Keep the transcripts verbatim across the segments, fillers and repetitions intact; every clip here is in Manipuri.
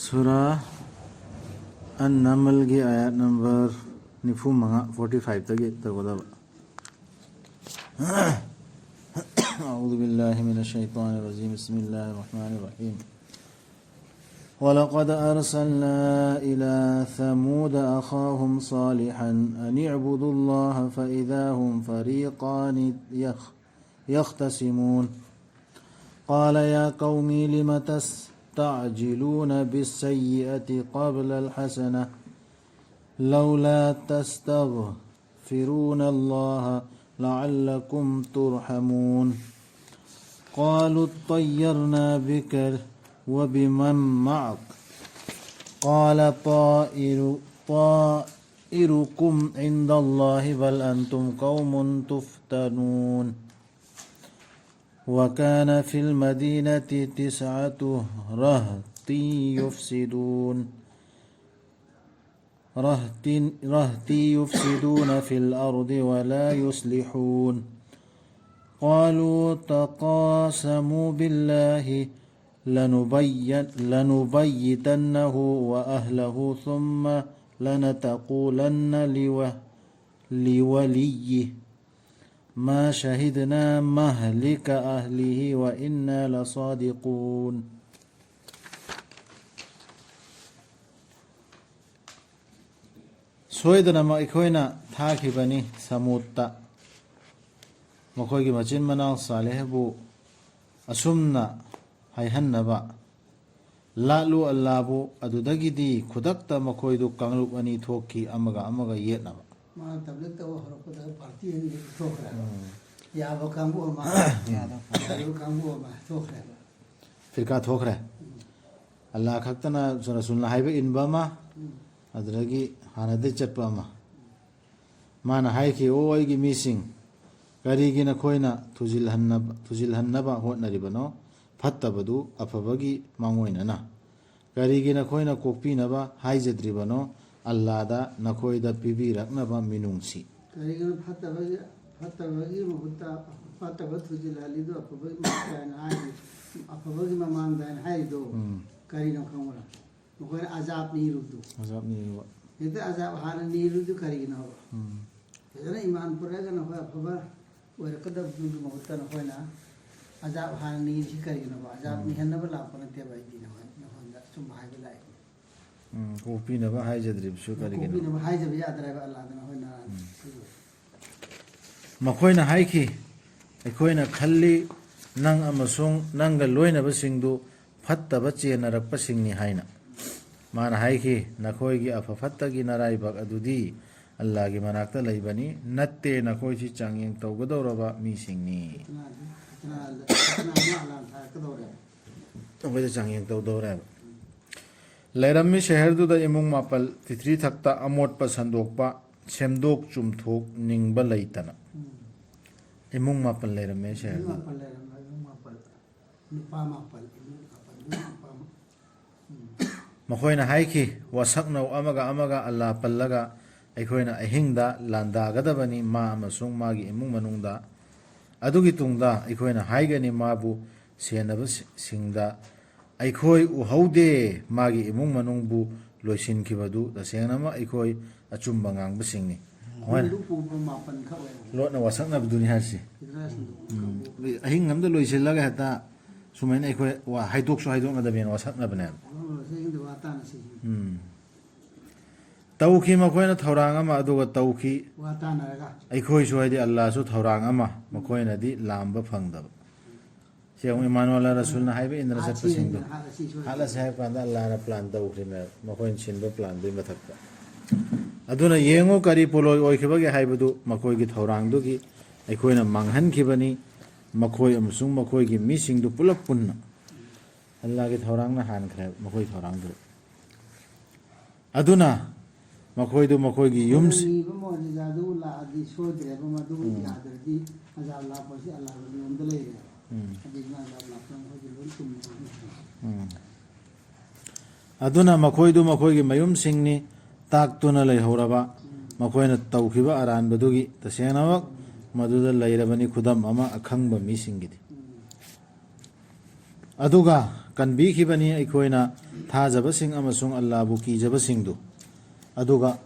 ꯁꯨꯔꯥ ꯑꯟ-ꯅꯃꯜꯒꯤ ꯑꯥꯌꯥꯠ ꯅꯝꯕꯔ ꯅꯤꯐꯨ ꯃꯉꯥ, ꯐꯣꯔꯇꯤ ꯐꯥꯏꯚꯇꯒꯤ ꯇꯧꯒꯗꯕ꯫ أعوذ بالله من الشيطان الرجيم. بسم الله الرحمن الرحيم. ولقد أرسلنا إلى ثمود أخاهم صالحا أن اعبدوا الله فإذا هم فريقان يخ-، يختصمون. قال يا قوم لم تستعجلون بالسيئة قبل الحسنة لولا تستغفرون الله لعلكم ترحمون. قالوا اطيرنا بك وبمن معك. قال طائر-، طائركم عند الله بل أنتم قوم تفتنون. وكان في المدينة تسعة رهط يفسدون، رهط، رهط يفسدون في الأرض ولا يصلحون. قالوا تقاسموا بالله لنبين-، لنبيتنه وأهله ثم لنتقولن لو-، لوليه ما شهدنا مهلك أهله وإنا لصادقون. ꯁꯣꯏꯗꯅꯃꯛ ꯑꯩꯈꯣꯏꯅ ꯊꯥꯈꯤꯕꯅꯤ ꯁꯃꯨꯗꯇ, ꯃꯈꯣꯏꯒꯤ ꯃꯆꯤꯟ ꯃꯅꯥꯎ ꯁꯥꯂꯦꯍꯕꯨ ꯑꯁꯨꯝꯅ ꯍꯥꯏꯍꯟꯅꯕ꯫ ꯂꯥꯠꯂꯨ ꯑꯜꯂꯥꯕꯨ꯫ ꯑꯗꯨꯗꯒꯤꯗꯤ ꯈꯨꯗꯛꯇ ꯃꯈꯣꯏꯗꯨ ꯀꯥꯡꯂꯨꯞ ꯑꯅꯤ ꯊꯣꯛꯈꯤ, ꯑꯃꯒ ꯑꯃꯒ ꯌꯦꯠꯅꯕ꯫ ꯃꯥꯅ ꯇꯕ꯭ꯂꯤꯒ ꯇꯧꯕ ꯍꯧꯔꯛꯄꯗ ꯄꯥꯔꯇꯤ ꯑꯅꯤ ꯊꯣꯛꯈ꯭ꯔꯦ꯫ ꯎꯝ꯫ ꯌꯥꯕ ꯀꯥꯡꯕꯨ ꯑꯃ, ꯌꯥꯗꯕ ꯀꯥꯡꯕꯨ ꯑꯃ ꯊꯣꯛꯈ꯭ꯔꯦ꯫ ꯐꯤꯔꯀꯥ ꯊꯣꯛꯈ꯭ꯔꯦ꯫ ꯎꯝ꯫ ꯑꯜꯂꯥ ꯈꯛꯇꯅ ꯔꯁꯨꯜꯅ ꯍꯥꯏꯕ ꯏꯟꯕ ꯑꯃ, ꯎꯝ꯫ ꯑꯗꯨꯗꯒꯤ ꯍꯥꯟꯅꯗꯩ ꯆꯠꯄ ꯑꯃ꯫ ꯃꯥꯅ ꯍꯥꯏꯈꯤ, "ꯑꯣ ꯑꯩꯒꯤ ꯃꯤꯁꯤꯡ, ꯀꯔꯤꯒꯤ ꯅꯈꯣꯏꯅ ꯊꯨꯖꯤꯜꯍꯟꯅꯕ, ꯊꯨꯖꯤꯜꯍꯟꯅꯕ ꯍꯣꯠꯅꯔꯤꯕꯅꯣ? ꯐꯠꯇꯕꯗꯨ ꯑꯐꯕꯒꯤ ꯃꯥꯡꯑꯣꯏꯅꯅ ꯀꯔꯤꯒꯤ ꯅꯈꯣꯏꯅ ꯀꯣꯛꯄꯤꯅꯕ ꯍꯥꯏꯖꯗ꯭ꯔꯤꯕꯅꯣ? ꯑꯜꯂꯥꯗ ꯅꯈꯣꯏꯗ ꯄꯤꯕꯤꯔꯛꯅꯕ ꯃꯤꯅꯨꯡꯁꯤ"꯫ ꯀꯔꯤꯒꯤꯅꯣ ꯐꯠꯇꯕꯒꯤ, ꯐꯠꯇꯕꯒꯤ ꯃꯍꯨꯠꯇ ꯐꯠꯇꯕ ꯊꯨꯖꯤꯜꯍꯜꯂꯤꯗꯣ ꯑꯐꯕꯒꯤ ꯃꯍꯨꯠꯇ ꯍꯥꯏꯅ ꯍꯥꯏꯔꯤ, ꯑꯐꯕꯒꯤ ꯃꯃꯥꯡꯗ ꯍꯥꯏꯅ ꯍꯥꯏꯔꯤꯗꯣ? ꯎꯝ꯫ ꯀꯔꯤꯅꯣ ꯈꯪꯕ꯭ꯔꯥ? ꯃꯈꯣꯏꯅ ꯑꯖꯥꯕ ꯅꯤꯔꯨꯕꯗꯨ꯫ ꯑꯖꯥꯕ ꯅꯤꯔꯨꯕ꯫ ꯍꯦꯛꯇ ꯑꯖꯥꯕ ꯍꯥꯟꯅ ꯅꯤꯔꯨꯕꯗꯨ ꯀꯔꯤꯒꯤꯅꯣꯕ? ꯎꯝ꯫ ꯐꯖꯅ ꯏꯃꯥꯟ ꯄꯨꯔꯛꯑꯒ ꯅꯈꯣꯏ ꯑꯐꯕ ꯑꯣꯏꯔꯛꯀꯗꯕꯗꯨꯒꯤ ꯃꯍꯨꯠꯇ ꯅꯈꯣꯏꯅ ꯑꯖꯥꯕ ꯍꯥꯟꯅ ꯅꯤꯔꯤꯁꯤ ꯀꯔꯤꯒꯤꯅꯣꯕ? ꯑꯖꯥꯕ ꯎꯝ꯫ ꯅꯤꯍꯟꯅꯕ ꯂꯥꯛꯄ ꯅꯠꯇꯦꯕ, ꯑꯩꯗꯤ ꯅꯈꯣꯏ, ꯅꯈꯣꯏꯗ ꯑꯆꯨꯝꯕ ꯍꯥꯏꯕ ꯂꯥꯛꯏ꯫ ꯎꯝ, ꯀꯣꯛꯄꯤꯅꯕ ꯍꯥꯏꯖꯗ꯭ꯔꯤꯕꯁꯨ ꯀꯔꯤꯒꯤꯅꯣ? ꯀꯣꯛꯄꯤꯅꯕ ꯍꯥꯏꯖꯕ ꯌꯥꯗ꯭ꯔꯦꯕ ꯑꯜꯂꯥꯗ ꯅꯈꯣꯏꯅ꯫ ꯎꯝ꯫ ꯃꯈꯣꯏꯅ ꯍꯥꯏꯈꯤ, "ꯑꯩꯈꯣꯏꯅ ꯈꯜꯂꯤ ꯅꯪ ꯑꯃꯁꯨꯡ ꯅꯪꯒ ꯂꯣꯏꯅꯕꯁꯤꯡꯗꯨ ꯐꯠꯇꯕ ꯆꯦꯟꯅꯔꯛꯄꯁꯤꯡꯅꯤ" ꯍꯥꯏꯅ꯫ ꯃꯥꯅ ꯍꯥꯏꯈꯤ, "ꯅꯈꯣꯏꯒꯤ ꯑꯐ ꯐꯠꯇꯒꯤ ꯅꯔꯥꯏꯕꯛ ꯑꯗꯨꯗꯤ ꯑꯜꯂꯥꯒꯤ ꯃꯅꯥꯛꯇ ꯂꯩꯕꯅꯤ, ꯅꯠꯇꯦ ꯅꯈꯣꯏꯁꯤ ꯆꯥꯡꯌꯦꯡ ꯇꯧꯒꯗꯧꯔꯕ ꯃꯤꯁꯤꯡꯅꯤ"꯫ ꯅꯈꯣꯏꯗ ꯆꯥꯡꯌꯦꯡ ꯇꯧꯗꯧꯔꯦꯕ꯫ ꯂꯩꯔꯝꯃꯤ ꯁꯍꯔꯗꯨꯗ ꯏꯃꯨꯡ ꯃꯥꯄꯜ, ꯇꯤꯊ꯭ꯔꯤ ꯊꯛꯇ ꯑꯃꯣꯠꯄ ꯁꯟꯗꯣꯛꯄ, ꯁꯦꯝꯗꯣꯛ ꯆꯨꯝꯊꯣꯛ ꯅꯤꯡꯕ ꯂꯩꯇꯅ꯫ ꯎꯝ꯫ ꯏꯃꯨꯡ ꯃꯥꯄꯜ ꯂꯩꯔꯝꯃꯦ ꯏꯃꯨꯡ ꯁꯍꯔꯗꯨꯗ꯫ ꯃꯥꯄꯜ ꯂꯩꯔꯝꯃꯦ, ꯏꯃꯨꯡ ꯃꯥꯄꯜ꯫ ꯅꯨꯄꯥ ꯃꯥꯄꯜ, ꯏꯃꯨꯡ ꯃꯥꯄꯜ, ꯏꯃꯨꯡ ꯃꯥꯄꯜ꯫ ꯎꯝ꯫ ꯃꯈꯣꯏꯅ ꯍꯥꯏꯈꯤ, "ꯋꯥꯁꯛꯅꯧ ꯑꯃꯒ ꯑꯃꯒ ꯑꯜꯂꯥ ꯄꯜꯂꯒ, ꯑꯩꯈꯣꯏꯅ ꯑꯍꯤꯡꯗ ꯂꯥꯟꯗꯥꯒꯗꯕꯅꯤ ꯃꯥ ꯑꯃꯁꯨꯡ ꯃꯥꯒꯤ ꯏꯃꯨꯡ ꯃꯅꯨꯡꯗ꯫ ꯑꯗꯨꯒꯤ ꯇꯨꯡꯗ ꯑꯩꯈꯣꯏꯅ ꯍꯥꯏꯒꯅꯤ ꯃꯥꯕꯨ ꯁꯦꯟꯅꯕꯁꯤꯡꯗ, ꯑꯩꯈꯣꯏ ꯎꯍꯧꯗꯦ ꯃꯥꯒꯤ ꯏꯃꯨꯡ ꯃꯅꯨꯡꯕꯨ ꯂꯣꯏꯁꯤꯟꯈꯤꯕꯗꯨ, ꯇꯁꯦꯡꯅꯃꯛ ꯑꯩꯈꯣꯏ ꯑꯆꯨꯝꯕ ꯉꯥꯡꯕꯁꯤꯡꯅꯤ"꯫ ꯍꯣꯏ꯫ ꯍꯤꯟꯗꯨ ꯄꯨꯕ ꯃꯥꯄꯟꯈꯛ ꯑꯣꯏꯔꯝꯃꯤ꯫ ꯂꯣꯠꯅ ꯋꯥꯁꯛꯅꯕꯗꯨꯅꯤ ꯍꯥꯏꯔꯤꯁꯤ꯫ ꯏꯟꯗ꯭ꯔꯥ ꯁꯤꯟꯗꯨ ꯎꯝ꯫ ꯀꯥꯡꯕꯨ꯫ ꯑꯍꯤꯡ ꯑꯃꯗ ꯂꯣꯏꯁꯤꯜꯂꯒ ꯍꯦꯛꯇ ꯁꯨꯃꯥꯏꯅ ꯑꯩꯈꯣꯏ ꯋꯥ-, ꯍꯥꯏꯗꯣꯛꯁꯨ ꯍꯥꯏꯗꯣꯛꯅꯗꯕꯅꯦ, ꯋꯥꯁꯛꯅꯕꯅꯦꯕ꯫ ꯂꯣꯠꯅ ꯂꯣꯠꯅ ꯑꯍꯤꯡꯗ ꯋꯥ ꯇꯥꯅꯁꯤ꯫ ꯎꯝ꯫ ꯇꯧꯈꯤ ꯃꯈꯣꯏꯅ ꯊꯧꯔꯥꯡ ꯑꯃ, ꯑꯗꯨꯒ ꯇꯧꯈꯤ ꯋꯥ ꯇꯥꯅꯔꯒ꯫ ꯑꯩꯈꯣꯏꯁꯨ, ꯍꯥꯏꯗꯤ ꯑꯜꯂꯥꯁꯨ ꯊꯧꯔꯥꯡ ꯑꯃ, ꯃꯈꯣꯏꯅꯗꯤ ꯂꯥꯝꯕ ꯐꯪꯗꯕ꯫ ꯁꯤ ꯑꯃꯨꯛ ꯏꯃꯥꯅꯨꯑꯦꯜ ꯔꯁꯨꯜꯅ ꯍꯥꯏꯕ ꯏꯟꯗꯅ ꯍꯥꯠꯁꯤ ꯆꯠꯄꯁꯤꯡꯗꯣ꯫ ꯍꯥꯏꯗꯅ ꯍꯥꯠꯂꯁꯤ ꯁꯣꯏꯗꯅ꯫ ꯍꯥꯠꯂꯁꯤ ꯍꯥꯏꯕ ꯀꯥꯟꯗ ꯑꯜꯂꯥꯅ ꯄ꯭ꯂꯥꯟ ꯇꯧꯈ꯭ꯔꯤꯅꯦꯕ, ꯃꯈꯣꯏꯅ ꯁꯤꯟꯕ ꯄ꯭ꯂꯥꯟꯗꯨꯒꯤ ꯃꯊꯛꯇ꯫ ꯑꯗꯨꯅ ꯌꯦꯡꯉꯨ ꯀꯔꯤ ꯄꯣꯠꯂꯣꯏ ꯑꯣꯏꯈꯤꯕꯒꯦ ꯍꯥꯏꯕꯗꯨ, ꯃꯈꯣꯏꯒꯤ ꯊꯧꯔꯥꯡꯗꯨꯒꯤ ꯑꯩꯈꯣꯏꯅ ꯃꯥꯡꯍꯟꯈꯤꯕꯅꯤ, ꯃꯈꯣꯏ ꯑꯃꯁꯨꯡ ꯃꯈꯣꯏꯒꯤ ꯃꯤꯁꯤꯡꯗꯨ ꯄꯨꯂꯞ ꯄꯨꯟꯅ꯫ ꯑꯜꯂꯥꯒꯤ ꯊꯧꯔꯥꯡꯅ ꯍꯥꯟꯈ꯭ꯔꯦꯕ ꯃꯈꯣꯏ ꯊꯧꯔꯥꯡꯗꯨꯗ꯫ ꯑꯗꯨꯅ ꯃꯈꯣꯏꯗꯨ ꯃꯈꯣꯏꯒꯤ ꯌꯨꯝ ꯅꯤꯕ ꯃꯨꯑꯖꯤꯖꯥꯗꯨ ꯂꯥꯛꯑꯗꯤ ꯁꯣꯏꯗ꯭ꯔꯦꯕ, ꯃꯗꯨ ꯎꯝ꯫ ꯌꯥꯗ꯭ꯔꯗꯤ ꯑꯖꯥꯕ ꯂꯥꯛꯄꯁꯤ ꯑꯜꯂꯥꯍꯒꯤ ꯅꯤꯌꯣꯝꯗ ꯂꯩꯔꯦ꯫ ꯎꯝ꯫ ꯑꯗꯨꯗꯨꯅ ꯑꯖꯥꯕ ꯂꯥꯛꯄꯗ ꯃꯈꯣꯏꯁꯦ ꯂꯣꯏ ꯆꯨꯝꯃꯦ꯫ ꯎꯝ꯫ ꯑꯗꯨꯅ ꯃꯈꯣꯏꯗꯨ ꯃꯈꯣꯏꯒꯤ ꯃꯌꯨꯝꯁꯤꯡꯅꯤ ꯇꯥꯛꯇꯨꯅ ꯂꯩꯍꯧꯔꯕ, ꯎꯝ꯫ ꯃꯈꯣꯏꯅ ꯇꯧꯈꯤꯕ ꯑꯔꯥꯟꯕꯗꯨꯒꯤ꯫ ꯇꯁꯦꯡꯅꯃꯛ ꯃꯗꯨꯗ ꯂꯩꯔꯕꯅꯤ ꯈꯨꯗꯝ ꯑꯃ ꯑꯈꯪꯕ ꯃꯤꯁꯤꯡꯒꯤꯗꯤ꯫ ꯎꯝ꯫ ꯑꯗꯨꯒ ꯀꯟꯕꯤꯈꯤꯕꯅꯤ ꯑꯩꯈꯣꯏꯅ ꯊꯥꯖꯕꯁꯤꯡ ꯑꯃꯁꯨꯡ ꯑꯜꯂꯥꯕꯨ ꯀꯤꯖꯕꯁꯤꯡꯗꯨ꯫ ꯑꯗꯨꯒ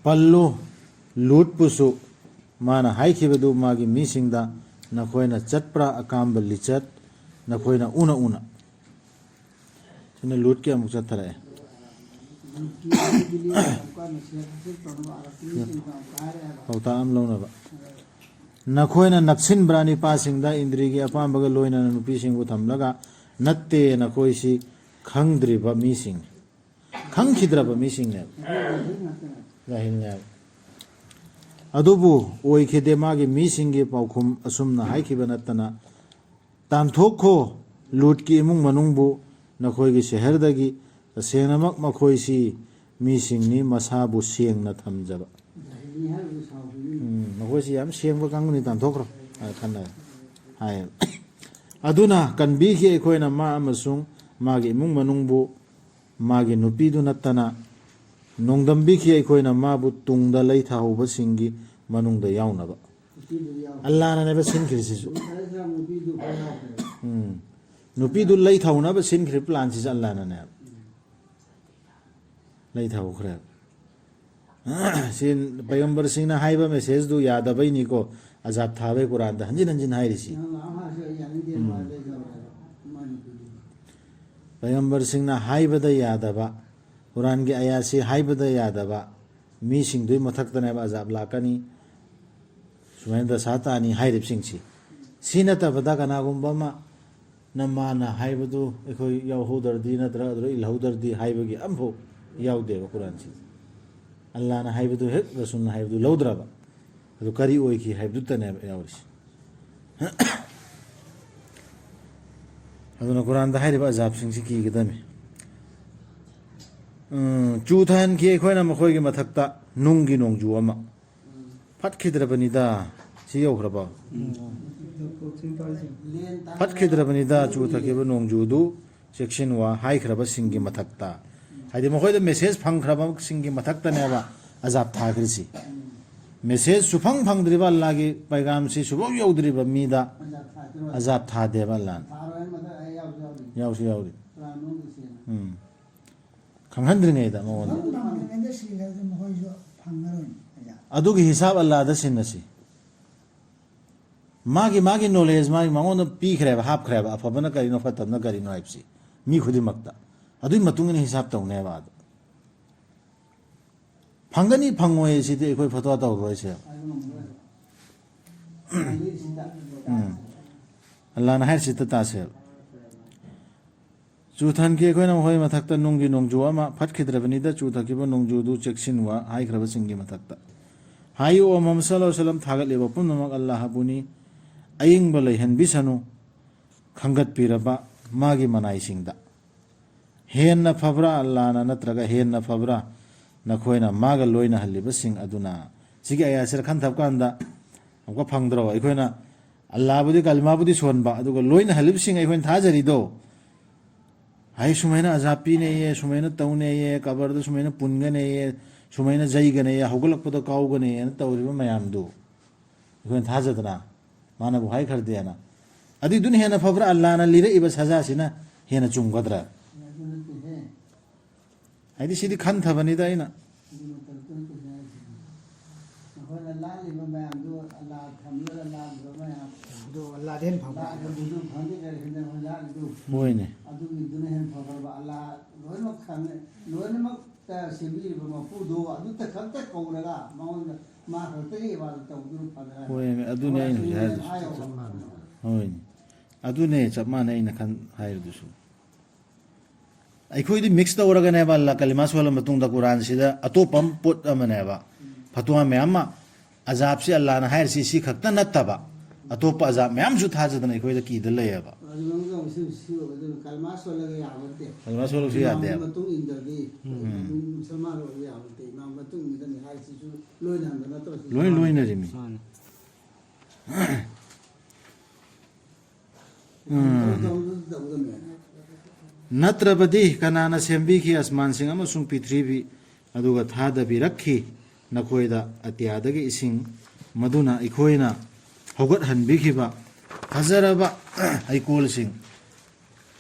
ꯄꯜꯂꯨ, ꯂꯨꯠꯄꯨꯁꯨ ꯃꯥꯅ ꯍꯥꯏꯈꯤꯕꯗꯨ ꯃꯥꯒꯤ ꯃꯤꯁꯤꯡꯗ, "ꯅꯈꯣꯏꯅ ꯆꯠꯄ꯭ꯔꯥ ꯑꯀꯥꯝꯕ ꯂꯤꯆꯠ, ꯅꯈꯣꯏꯅ ꯎꯅ ꯎꯅ?" ꯁꯤꯅ ꯂꯨꯠꯀꯤ ꯑꯃꯨꯛ ꯆꯠꯊꯔꯛꯑꯦ꯫ ꯄꯥꯎꯇꯥꯛ ꯑꯃ ꯂꯧꯅꯕ꯫ "ꯅꯈꯣꯏꯅ ꯅꯛꯁꯤꯟꯕ꯭ꯔꯥ ꯅꯤꯄꯥꯁꯤꯡꯗ ꯏꯟꯗ꯭ꯔꯤꯒꯤ ꯑꯄꯥꯝꯕꯒ ꯂꯣꯏꯅꯅ ꯅꯨꯄꯤꯁꯤꯡꯕꯨ ꯊꯝꯂꯒ?" ꯅꯠꯇꯦ, ꯅꯈꯣꯏꯁꯤ ꯈꯪꯗ꯭ꯔꯤꯕ ꯃꯤꯁꯤꯡꯅꯤ, ꯈꯪꯈꯤꯗ꯭ꯔꯕ ꯃꯤꯁꯤꯡꯅꯦꯕ, ꯖꯥꯍꯤꯜꯅꯦꯕ꯫ ꯑꯗꯨꯕꯨ ꯑꯣꯏꯈꯤꯗꯦ꯫ ꯃꯥꯒꯤ ꯃꯤꯁꯤꯡꯒꯤ ꯄꯥꯎꯈꯨꯝ ꯑꯁꯨꯝꯅ ꯍꯥꯏꯈꯤꯕ ꯅꯠꯇꯅ, "ꯇꯥꯟꯊꯣꯛꯈꯣ ꯂꯨꯠꯀꯤ ꯏꯃꯨꯡ ꯃꯅꯨꯡꯕꯨ ꯅꯈꯣꯏꯒꯤ ꯁꯍꯔꯗꯒꯤ, ꯇꯁꯦꯡꯅꯃꯛ ꯃꯈꯣꯏꯁꯤ ꯃꯤꯁꯤꯡꯅꯤ ꯃꯁꯥꯕꯨ ꯁꯦꯡꯅ ꯊꯝꯖꯕ"꯫ ꯎꯝ, ꯃꯈꯣꯏꯁꯤ ꯌꯥꯝ ꯁꯦꯡꯕ ꯀꯥꯡꯕꯨꯅꯤ, ꯇꯥꯟꯊꯣꯛꯈ꯭ꯔꯣ ꯍꯥꯏꯅ ꯈꯟꯅꯔꯦ ꯍꯥꯏ꯫ ꯑꯗꯨꯅ ꯀꯟꯕꯤꯈꯤ ꯑꯩꯈꯣꯏꯅ ꯃꯥ ꯑꯃꯁꯨꯡ ꯃꯥꯒꯤ ꯏꯃꯨꯡ ꯃꯅꯨꯡꯕꯨ, ꯃꯥꯒꯤ ꯅꯨꯄꯤꯗꯨ ꯅꯠꯇꯅ꯫ ꯅꯣꯡꯗꯝꯕꯤꯈꯤ ꯑꯩꯈꯣꯏꯅ ꯃꯥꯕꯨ ꯇꯨꯡꯗ ꯂꯩ ꯊꯥꯍꯧꯕꯁꯤꯡꯒꯤ ꯃꯅꯨꯡꯗ ꯌꯥꯎꯅꯕ꯫ ꯑꯜꯂꯥꯅꯅꯦꯕ ꯁꯤꯟꯈ꯭ꯔꯤꯁꯤꯁꯨ꯫ ꯎꯝ꯫ ꯅꯨꯄꯤꯗꯨ ꯂꯩ ꯊꯥꯍꯧꯅꯕ ꯁꯤꯟꯈ꯭ꯔꯤ ꯄ꯭ꯂꯥꯟꯁꯤꯁꯨ ꯑꯜꯂꯥꯅꯅꯦꯕ꯫ ꯂꯩ ꯊꯥꯍꯧꯈ꯭ꯔꯦꯕ꯫ ꯁꯤ ꯄꯩꯒꯝꯕꯔꯁꯤꯡꯅ ꯍꯥꯏꯕ ꯃꯦꯁꯦꯖꯇꯨ ꯌꯥꯗꯕꯩꯅꯤꯀꯣ, ꯑꯖꯥꯕ ꯊꯥꯕꯩ ꯀꯨꯔꯥꯟꯗ ꯍꯟꯖꯤꯟ ꯍꯟꯖꯤꯟ ꯍꯥꯏꯔꯤꯁꯤ꯫ ꯎꯝ꯫ ꯄꯩꯒꯝꯕꯔꯁꯤꯡꯅ ꯍꯥꯏꯕꯗ ꯌꯥꯗꯕ, ꯀꯨꯔꯥꯟꯒꯤ ꯑꯌꯥꯁꯤ ꯍꯥꯏꯕꯗ ꯌꯥꯗꯕ ꯃꯤꯁꯤꯡꯗꯨꯒꯤ ꯃꯊꯛꯇꯅꯦꯕ ꯑꯖꯥꯕ ꯂꯥꯛꯀꯅꯤ꯫ ꯁꯨꯃꯥꯏꯅ ꯗꯁꯥ ꯇꯥꯅꯤ ꯍꯥꯏꯔꯤꯕꯁꯤꯡꯁꯤ꯫ ꯁꯤ ꯅꯠꯇꯕꯗ ꯀꯅꯥꯒꯨꯝꯕ ꯑꯃ ꯅ ꯃꯥꯅ ꯍꯥꯏꯕꯗꯨ ꯑꯩꯈꯣꯏ ꯌꯥꯎꯍꯧꯗ꯭ꯔꯗꯤ ꯅꯠꯇ꯭ꯔꯒ ꯑꯗꯨꯗ ꯏꯜꯍꯧꯗ꯭ꯔꯗꯤ ꯍꯥꯏꯕꯒꯤ ꯑꯝꯐꯥꯎ ꯌꯥꯎꯗꯦꯕ ꯀꯨꯔꯥꯟꯁꯤꯗ꯫ ꯑꯜꯂꯥꯅ ꯍꯥꯏꯕꯗꯨ ꯍꯦꯛ ꯔꯁꯨꯜꯅ ꯍꯥꯏꯕꯗꯨ ꯂꯧꯗ꯭ꯔꯕ, ꯑꯗꯨ ꯀꯔꯤ ꯑꯣꯏꯈꯤ ꯍꯥꯏꯕꯗꯨꯇꯅꯦꯕ ꯌꯥꯎꯔꯤꯁꯦ꯫ ꯑꯗꯨꯅ ꯀꯨꯔꯥꯟꯗ ꯍꯥꯏꯔꯤꯕ ꯑꯖꯥꯕꯁꯤꯡꯁꯤ ꯀꯤꯒꯗꯕꯅꯤ꯫ ꯎꯝ, ꯆꯨꯊꯍꯟꯈꯤ ꯑꯩꯈꯣꯏꯅ ꯃꯈꯣꯏꯒꯤ ꯃꯊꯛꯇ ꯅꯨꯡꯒꯤ ꯅꯣꯡꯖꯨ ꯑꯃ꯫ ꯐꯠꯈꯤꯗ꯭ꯔꯕꯅꯤꯗ꯫ ꯁꯤ ꯌꯧꯈ꯭ꯔꯕꯣ? ꯐꯠꯈꯤꯗ꯭ꯔꯕꯅꯤꯗ ꯆꯨꯊꯈꯤꯕ ꯅꯣꯡꯖꯨꯗꯨ ꯆꯦꯛꯁꯤꯟꯋꯥ ꯍꯥꯏꯈ꯭ꯔꯕꯁꯤꯡꯒꯤ ꯃꯊꯛꯇ꯫ ꯍꯥꯏꯗꯤ ꯃꯈꯣꯏꯗ ꯃꯦꯁꯦꯖ ꯐꯪꯈ꯭ꯔꯕꯁꯤꯡꯒꯤ ꯃꯊꯛꯇꯅꯦꯕ ꯑꯖꯥꯕ ꯊꯥꯈ꯭ꯔꯤꯁꯤ꯫ ꯃꯦꯁꯦꯖ ꯁꯨꯐꯪ ꯐꯪꯗ꯭ꯔꯤꯕ, ꯑꯜꯂꯥꯒꯤ ꯄꯩꯒꯥꯝꯁꯤ ꯁꯨꯐꯥꯎ ꯌꯧꯗ꯭ꯔꯤꯕ ꯃꯤꯗ ꯑꯖꯥꯕ ꯊꯥꯗꯦꯕ ꯑꯜꯂꯥꯅ꯫ ꯌꯥꯎꯁꯨ ꯌꯥꯎꯔꯤ꯫ ꯄ꯭ꯔꯥꯟ ꯃꯅꯨꯡꯗ ꯆꯦꯟꯕ꯫ ꯎꯝ꯫ ꯈꯪꯍꯟꯗ꯭ꯔꯤꯉꯩꯗ ꯃꯉꯣꯟꯗ꯫ ꯐꯪꯗ꯭ꯔꯤꯉꯩꯗ ꯁꯤꯈ꯭ꯔꯗꯤ ꯃꯈꯣꯏꯁꯨ ꯐꯪꯉꯔꯣꯏ꯫ ꯑꯗꯨꯒꯤ ꯍꯤꯁꯥꯕ ꯑꯜꯂꯥꯗ ꯁꯤꯟꯅꯁꯤ꯫ ꯃꯥꯒꯤ ꯃꯥꯒꯤ ꯅꯣꯂꯦꯖ ꯃꯥꯒꯤ ꯃꯉꯣꯟꯗ ꯄꯤꯈ꯭ꯔꯦꯕ, ꯍꯥꯞꯈ꯭ꯔꯦꯕ, ꯑꯐꯕꯅ ꯀꯔꯤꯅꯣ ꯐꯠꯇꯕꯅ ꯀꯔꯤꯅꯣ ꯍꯥꯏꯕꯁꯤ ꯃꯤ ꯈꯨꯗꯤꯡꯃꯛꯇ꯫ ꯑꯗꯨꯒꯤ ꯃꯇꯨꯡ ꯏꯟꯅ ꯍꯤꯁꯥꯕ ꯇꯧꯅꯦꯕ ꯑꯗ꯫ ꯐꯪꯒꯅꯤ ꯐꯪꯉꯣꯏ ꯁꯤꯗꯤ ꯑꯩꯈꯣꯏ ꯐꯇꯋꯥ ꯇꯧꯔꯔꯣꯏꯁꯦ꯫ ꯎꯝ꯫ ꯑꯜꯂꯥꯅ ꯍꯥꯏꯔꯤꯁꯤꯗ ꯇꯥꯁꯦꯕ꯫ ꯆꯨꯊꯟꯈꯤ ꯑꯩꯈꯣꯏꯅ ꯃꯈꯣꯏ ꯃꯊꯛꯇ ꯅꯨꯡꯒꯤ ꯅꯣꯡꯖꯨ ꯑꯃ, ꯐꯠꯈꯤꯗ꯭ꯔꯕꯅꯤꯗ ꯆꯨꯊꯈꯤꯕ ꯅꯣꯡꯖꯨꯗꯨ ꯆꯦꯛꯁꯤꯟꯋ ꯍꯥꯏꯈ꯭ꯔꯕꯁꯤꯡꯒꯤ ꯃꯊꯛꯇ꯫ ꯍꯥꯏꯌꯨ, ꯑꯣ ꯃꯨꯍꯝꯃꯗ ꯁꯜꯂꯜꯂꯥꯍꯨ ꯑꯂꯩꯍꯤ ꯋꯁꯜꯂꯝ, ꯊꯥꯒꯠꯂꯤꯕ ꯄꯨꯝꯅꯃꯛ ꯑꯜꯂꯥꯍꯕꯨꯅꯤ꯫ ꯑꯏꯪꯕ ꯂꯩꯍꯟꯕꯤꯁꯅꯨ ꯈꯟꯒꯠꯄꯤꯔꯕ ꯃꯥꯒꯤ ꯃꯅꯥꯏꯁꯤꯡꯗ꯫ ꯍꯦꯟꯅ ꯐꯕ꯭ꯔꯥ ꯑꯜꯂꯥꯅ ꯅꯠꯇ꯭ꯔꯒ ꯍꯦꯟꯅ ꯐꯕ꯭ꯔꯥ ꯅꯈꯣꯏꯅ ꯃꯥꯒ ꯂꯣꯏꯅꯍꯜꯂꯤꯕꯁꯤꯡ ꯑꯗꯨꯅ? ꯁꯤꯒꯤ ꯑꯌꯥꯁꯤꯗ ꯈꯟꯊꯕ ꯀꯥꯟꯗ ꯑꯃꯨꯛꯀ ꯐꯪꯗ꯭ꯔꯣ? ꯑꯩꯈꯣꯏꯅ ꯑꯜꯂꯥꯕꯨꯗꯤ, ꯀꯂꯤꯃꯥꯕꯨꯗꯤ ꯁꯣꯟꯕ, ꯑꯗꯨꯒ ꯂꯣꯏꯅꯍꯜꯂꯤꯕꯁꯤꯡ ꯑꯩꯈꯣꯏꯅ ꯊꯥꯖꯔꯤꯗꯣ꯫ ꯍꯥꯏ ꯁꯨꯃꯥꯏꯅ ꯑꯖꯥꯕ ꯄꯤꯅꯦꯌꯦ, ꯁꯨꯃꯥꯏꯅ ꯇꯧꯅꯦꯌꯦ, ꯀꯕꯔꯗ ꯁꯨꯃꯥꯏꯅ ꯄꯨꯟꯒꯅꯦꯌꯦ, ꯁꯨꯃꯥꯏꯅ ꯌꯩꯒꯅꯦꯌꯦ, ꯍꯧꯒꯠꯂꯛꯄꯗ ꯀꯥꯎꯒꯅꯦꯌꯦꯅ ꯇꯧꯔꯤꯕ ꯃꯌꯥꯝꯗꯨ ꯑꯩꯈꯣꯏꯅ ꯊꯥꯖꯗꯅ ꯃꯥꯅꯕꯨ ꯍꯥꯏꯈ꯭ꯔꯗꯦꯅ꯫ ꯑꯗꯨꯏꯗꯨꯅ ꯍꯦꯟꯅ ꯐꯕ꯭ꯔꯥ? ꯑꯜꯂꯥꯅ ꯂꯤꯔꯛꯏꯕ ꯁꯖꯥꯁꯤꯅ ꯍꯦꯟꯅ ꯆꯨꯝꯒꯗ꯭ꯔꯥ? ꯑꯗꯨ ꯅꯠꯇꯦꯍꯦ꯫ ꯍꯥꯏꯗꯤ ꯁꯤꯗꯤ ꯈꯟꯊꯕꯅꯤꯗ ꯑꯩꯅ꯫ ꯑꯗꯨ ꯃꯇꯝꯗꯨ ꯅꯠꯇꯦꯍꯦ ꯍꯥꯏꯁꯤꯗꯤ꯫ ꯅꯈꯣꯏꯅ ꯂꯥꯠꯂꯤꯕ ꯃꯌꯥꯝꯗꯨ ꯑꯜꯂꯥ ꯊꯝꯂꯒ ꯂꯥꯠꯂꯤꯕ ꯃꯌꯥꯝ꯫ ꯑꯗꯣ ꯑꯜꯂꯥꯗꯩ ꯍꯦꯟꯅ ꯐꯕ꯫ ꯂꯥꯠꯂꯤꯕꯗꯨ ꯈꯪꯗꯦ ꯀꯔꯤꯒꯤꯅꯣ ꯑꯩꯈꯣꯏ ꯂꯥꯠꯂꯤꯗꯨ? ꯍꯣꯏꯅꯦ꯫ ꯑꯗꯨꯒꯤꯗꯨꯅ ꯍꯦꯟꯅ ꯐꯕ꯭ꯔꯕ? ꯑꯜꯂꯥ ꯂꯣꯏꯅꯃꯛ ꯈꯪꯉꯦ, ꯂꯣꯏꯅꯃꯛ ꯁꯦꯝꯕꯤꯔꯤꯕ ꯃꯄꯨꯗꯣ ꯑꯗꯨꯇ ꯈꯛꯇ ꯀꯧꯔꯒ ꯃꯉꯣꯟꯗ ꯃꯥ ꯈꯛꯇꯒꯤ ꯏꯕꯥꯗ ꯇꯧꯗꯨꯅ ꯐꯗ꯭ꯔꯥ? ꯍꯣꯏꯅꯦ, ꯑꯗꯨꯅꯦ ꯑꯩꯅ ꯍꯧꯖꯤꯛ ꯍꯥꯏꯔꯤꯁꯦ꯫ ꯍꯥꯏꯌꯣ꯫ ꯍꯣꯏꯅꯦ꯫ ꯑꯗꯨꯅꯦ ꯆꯞ ꯃꯥꯟꯅꯩ ꯑꯩꯅ ꯈꯟ ꯍꯥꯏꯔꯤꯗꯨꯁꯨ꯫ ꯑꯩꯈꯣꯏꯗꯤ ꯃꯤꯛꯁ ꯇꯧꯔꯒꯅꯦꯕ ꯑꯜꯂꯥ ꯀꯂꯤꯃꯥ ꯁꯣꯜꯂ ꯃꯇꯨꯡꯗ ꯀꯨꯔꯥꯟꯁꯤꯗ ꯑꯇꯣꯞꯄ ꯑꯃ ꯄꯣꯠ ꯑꯃꯅꯦꯕ꯫ ꯐꯇꯋꯥ ꯃꯌꯥꯝ ꯑꯃ, ꯑꯖꯥꯕꯁꯤ ꯑꯜꯂꯥꯅ ꯍꯥꯏꯔꯤꯁꯤ ꯁꯤ ꯈꯛꯇ ꯅꯠꯇꯕ ꯑꯇꯣꯞꯄ ꯑꯖꯥꯕ ꯃꯌꯥꯝꯁꯨ ꯊꯥꯖꯗꯅ ꯑꯩꯈꯣꯏꯗ ꯀꯤꯗ ꯂꯩꯌꯦꯕ꯫ ꯑꯗꯨ ꯅꯪꯁꯨ ꯑꯃꯨꯛ ꯁꯤ, ꯁꯤ ꯑꯣꯏꯗꯣꯏꯅꯤ꯫ ꯀꯂꯃꯥ ꯁꯣꯜꯂꯒ ꯌꯥꯕ ꯅꯠꯇꯦ꯫ ꯀꯂꯃꯥ ꯁꯣꯜꯂꯁꯨ ꯌꯥꯗꯦꯕ꯫ ꯏꯃꯥꯝꯒꯤ ꯃꯇꯨꯡ ꯏꯟꯗ꯭ꯔꯗꯤ ꯎꯝ꯫ ꯃꯨꯁꯜꯃꯥꯟ ꯑꯣꯏꯕ ꯌꯥꯕ ꯅꯠꯇꯦ꯫ ꯏꯃꯥꯝ ꯃꯇꯨꯡ ꯏꯟꯒꯗꯕꯅꯤ ꯍꯥꯏꯔꯤꯁꯤꯁꯨ ꯂꯣꯏꯅ ꯍꯟꯕ ꯅꯠꯇ꯭ꯔꯣ ꯁꯤ? ꯂꯣꯏ ꯂꯣꯏꯅꯔꯤꯃꯤ꯫ ꯃꯥꯅꯦ꯫ ꯎꯝ꯫ ꯅꯠꯇ꯭ꯔꯕꯗꯤ ꯀꯅꯥꯅ ꯁꯦꯝꯕꯤꯈꯤ ꯑꯁꯃꯥꯟꯁꯤꯡ ꯑꯃꯁꯨꯡ ꯄ꯭ꯔꯤꯊꯤꯕꯤ, ꯑꯗꯨꯒ ꯊꯥꯗꯕꯤꯔꯛꯈꯤ ꯅꯈꯣꯏꯗ ꯑꯇꯤꯌꯥꯗꯒꯤ ꯏꯁꯤꯡ, ꯃꯗꯨꯅ ꯑꯩꯈꯣꯏꯅ ꯍꯧꯒꯠꯍꯟꯕꯤꯈꯤꯕ ꯐꯖꯔꯕ ꯍꯩꯀꯣꯜꯁꯤꯡ,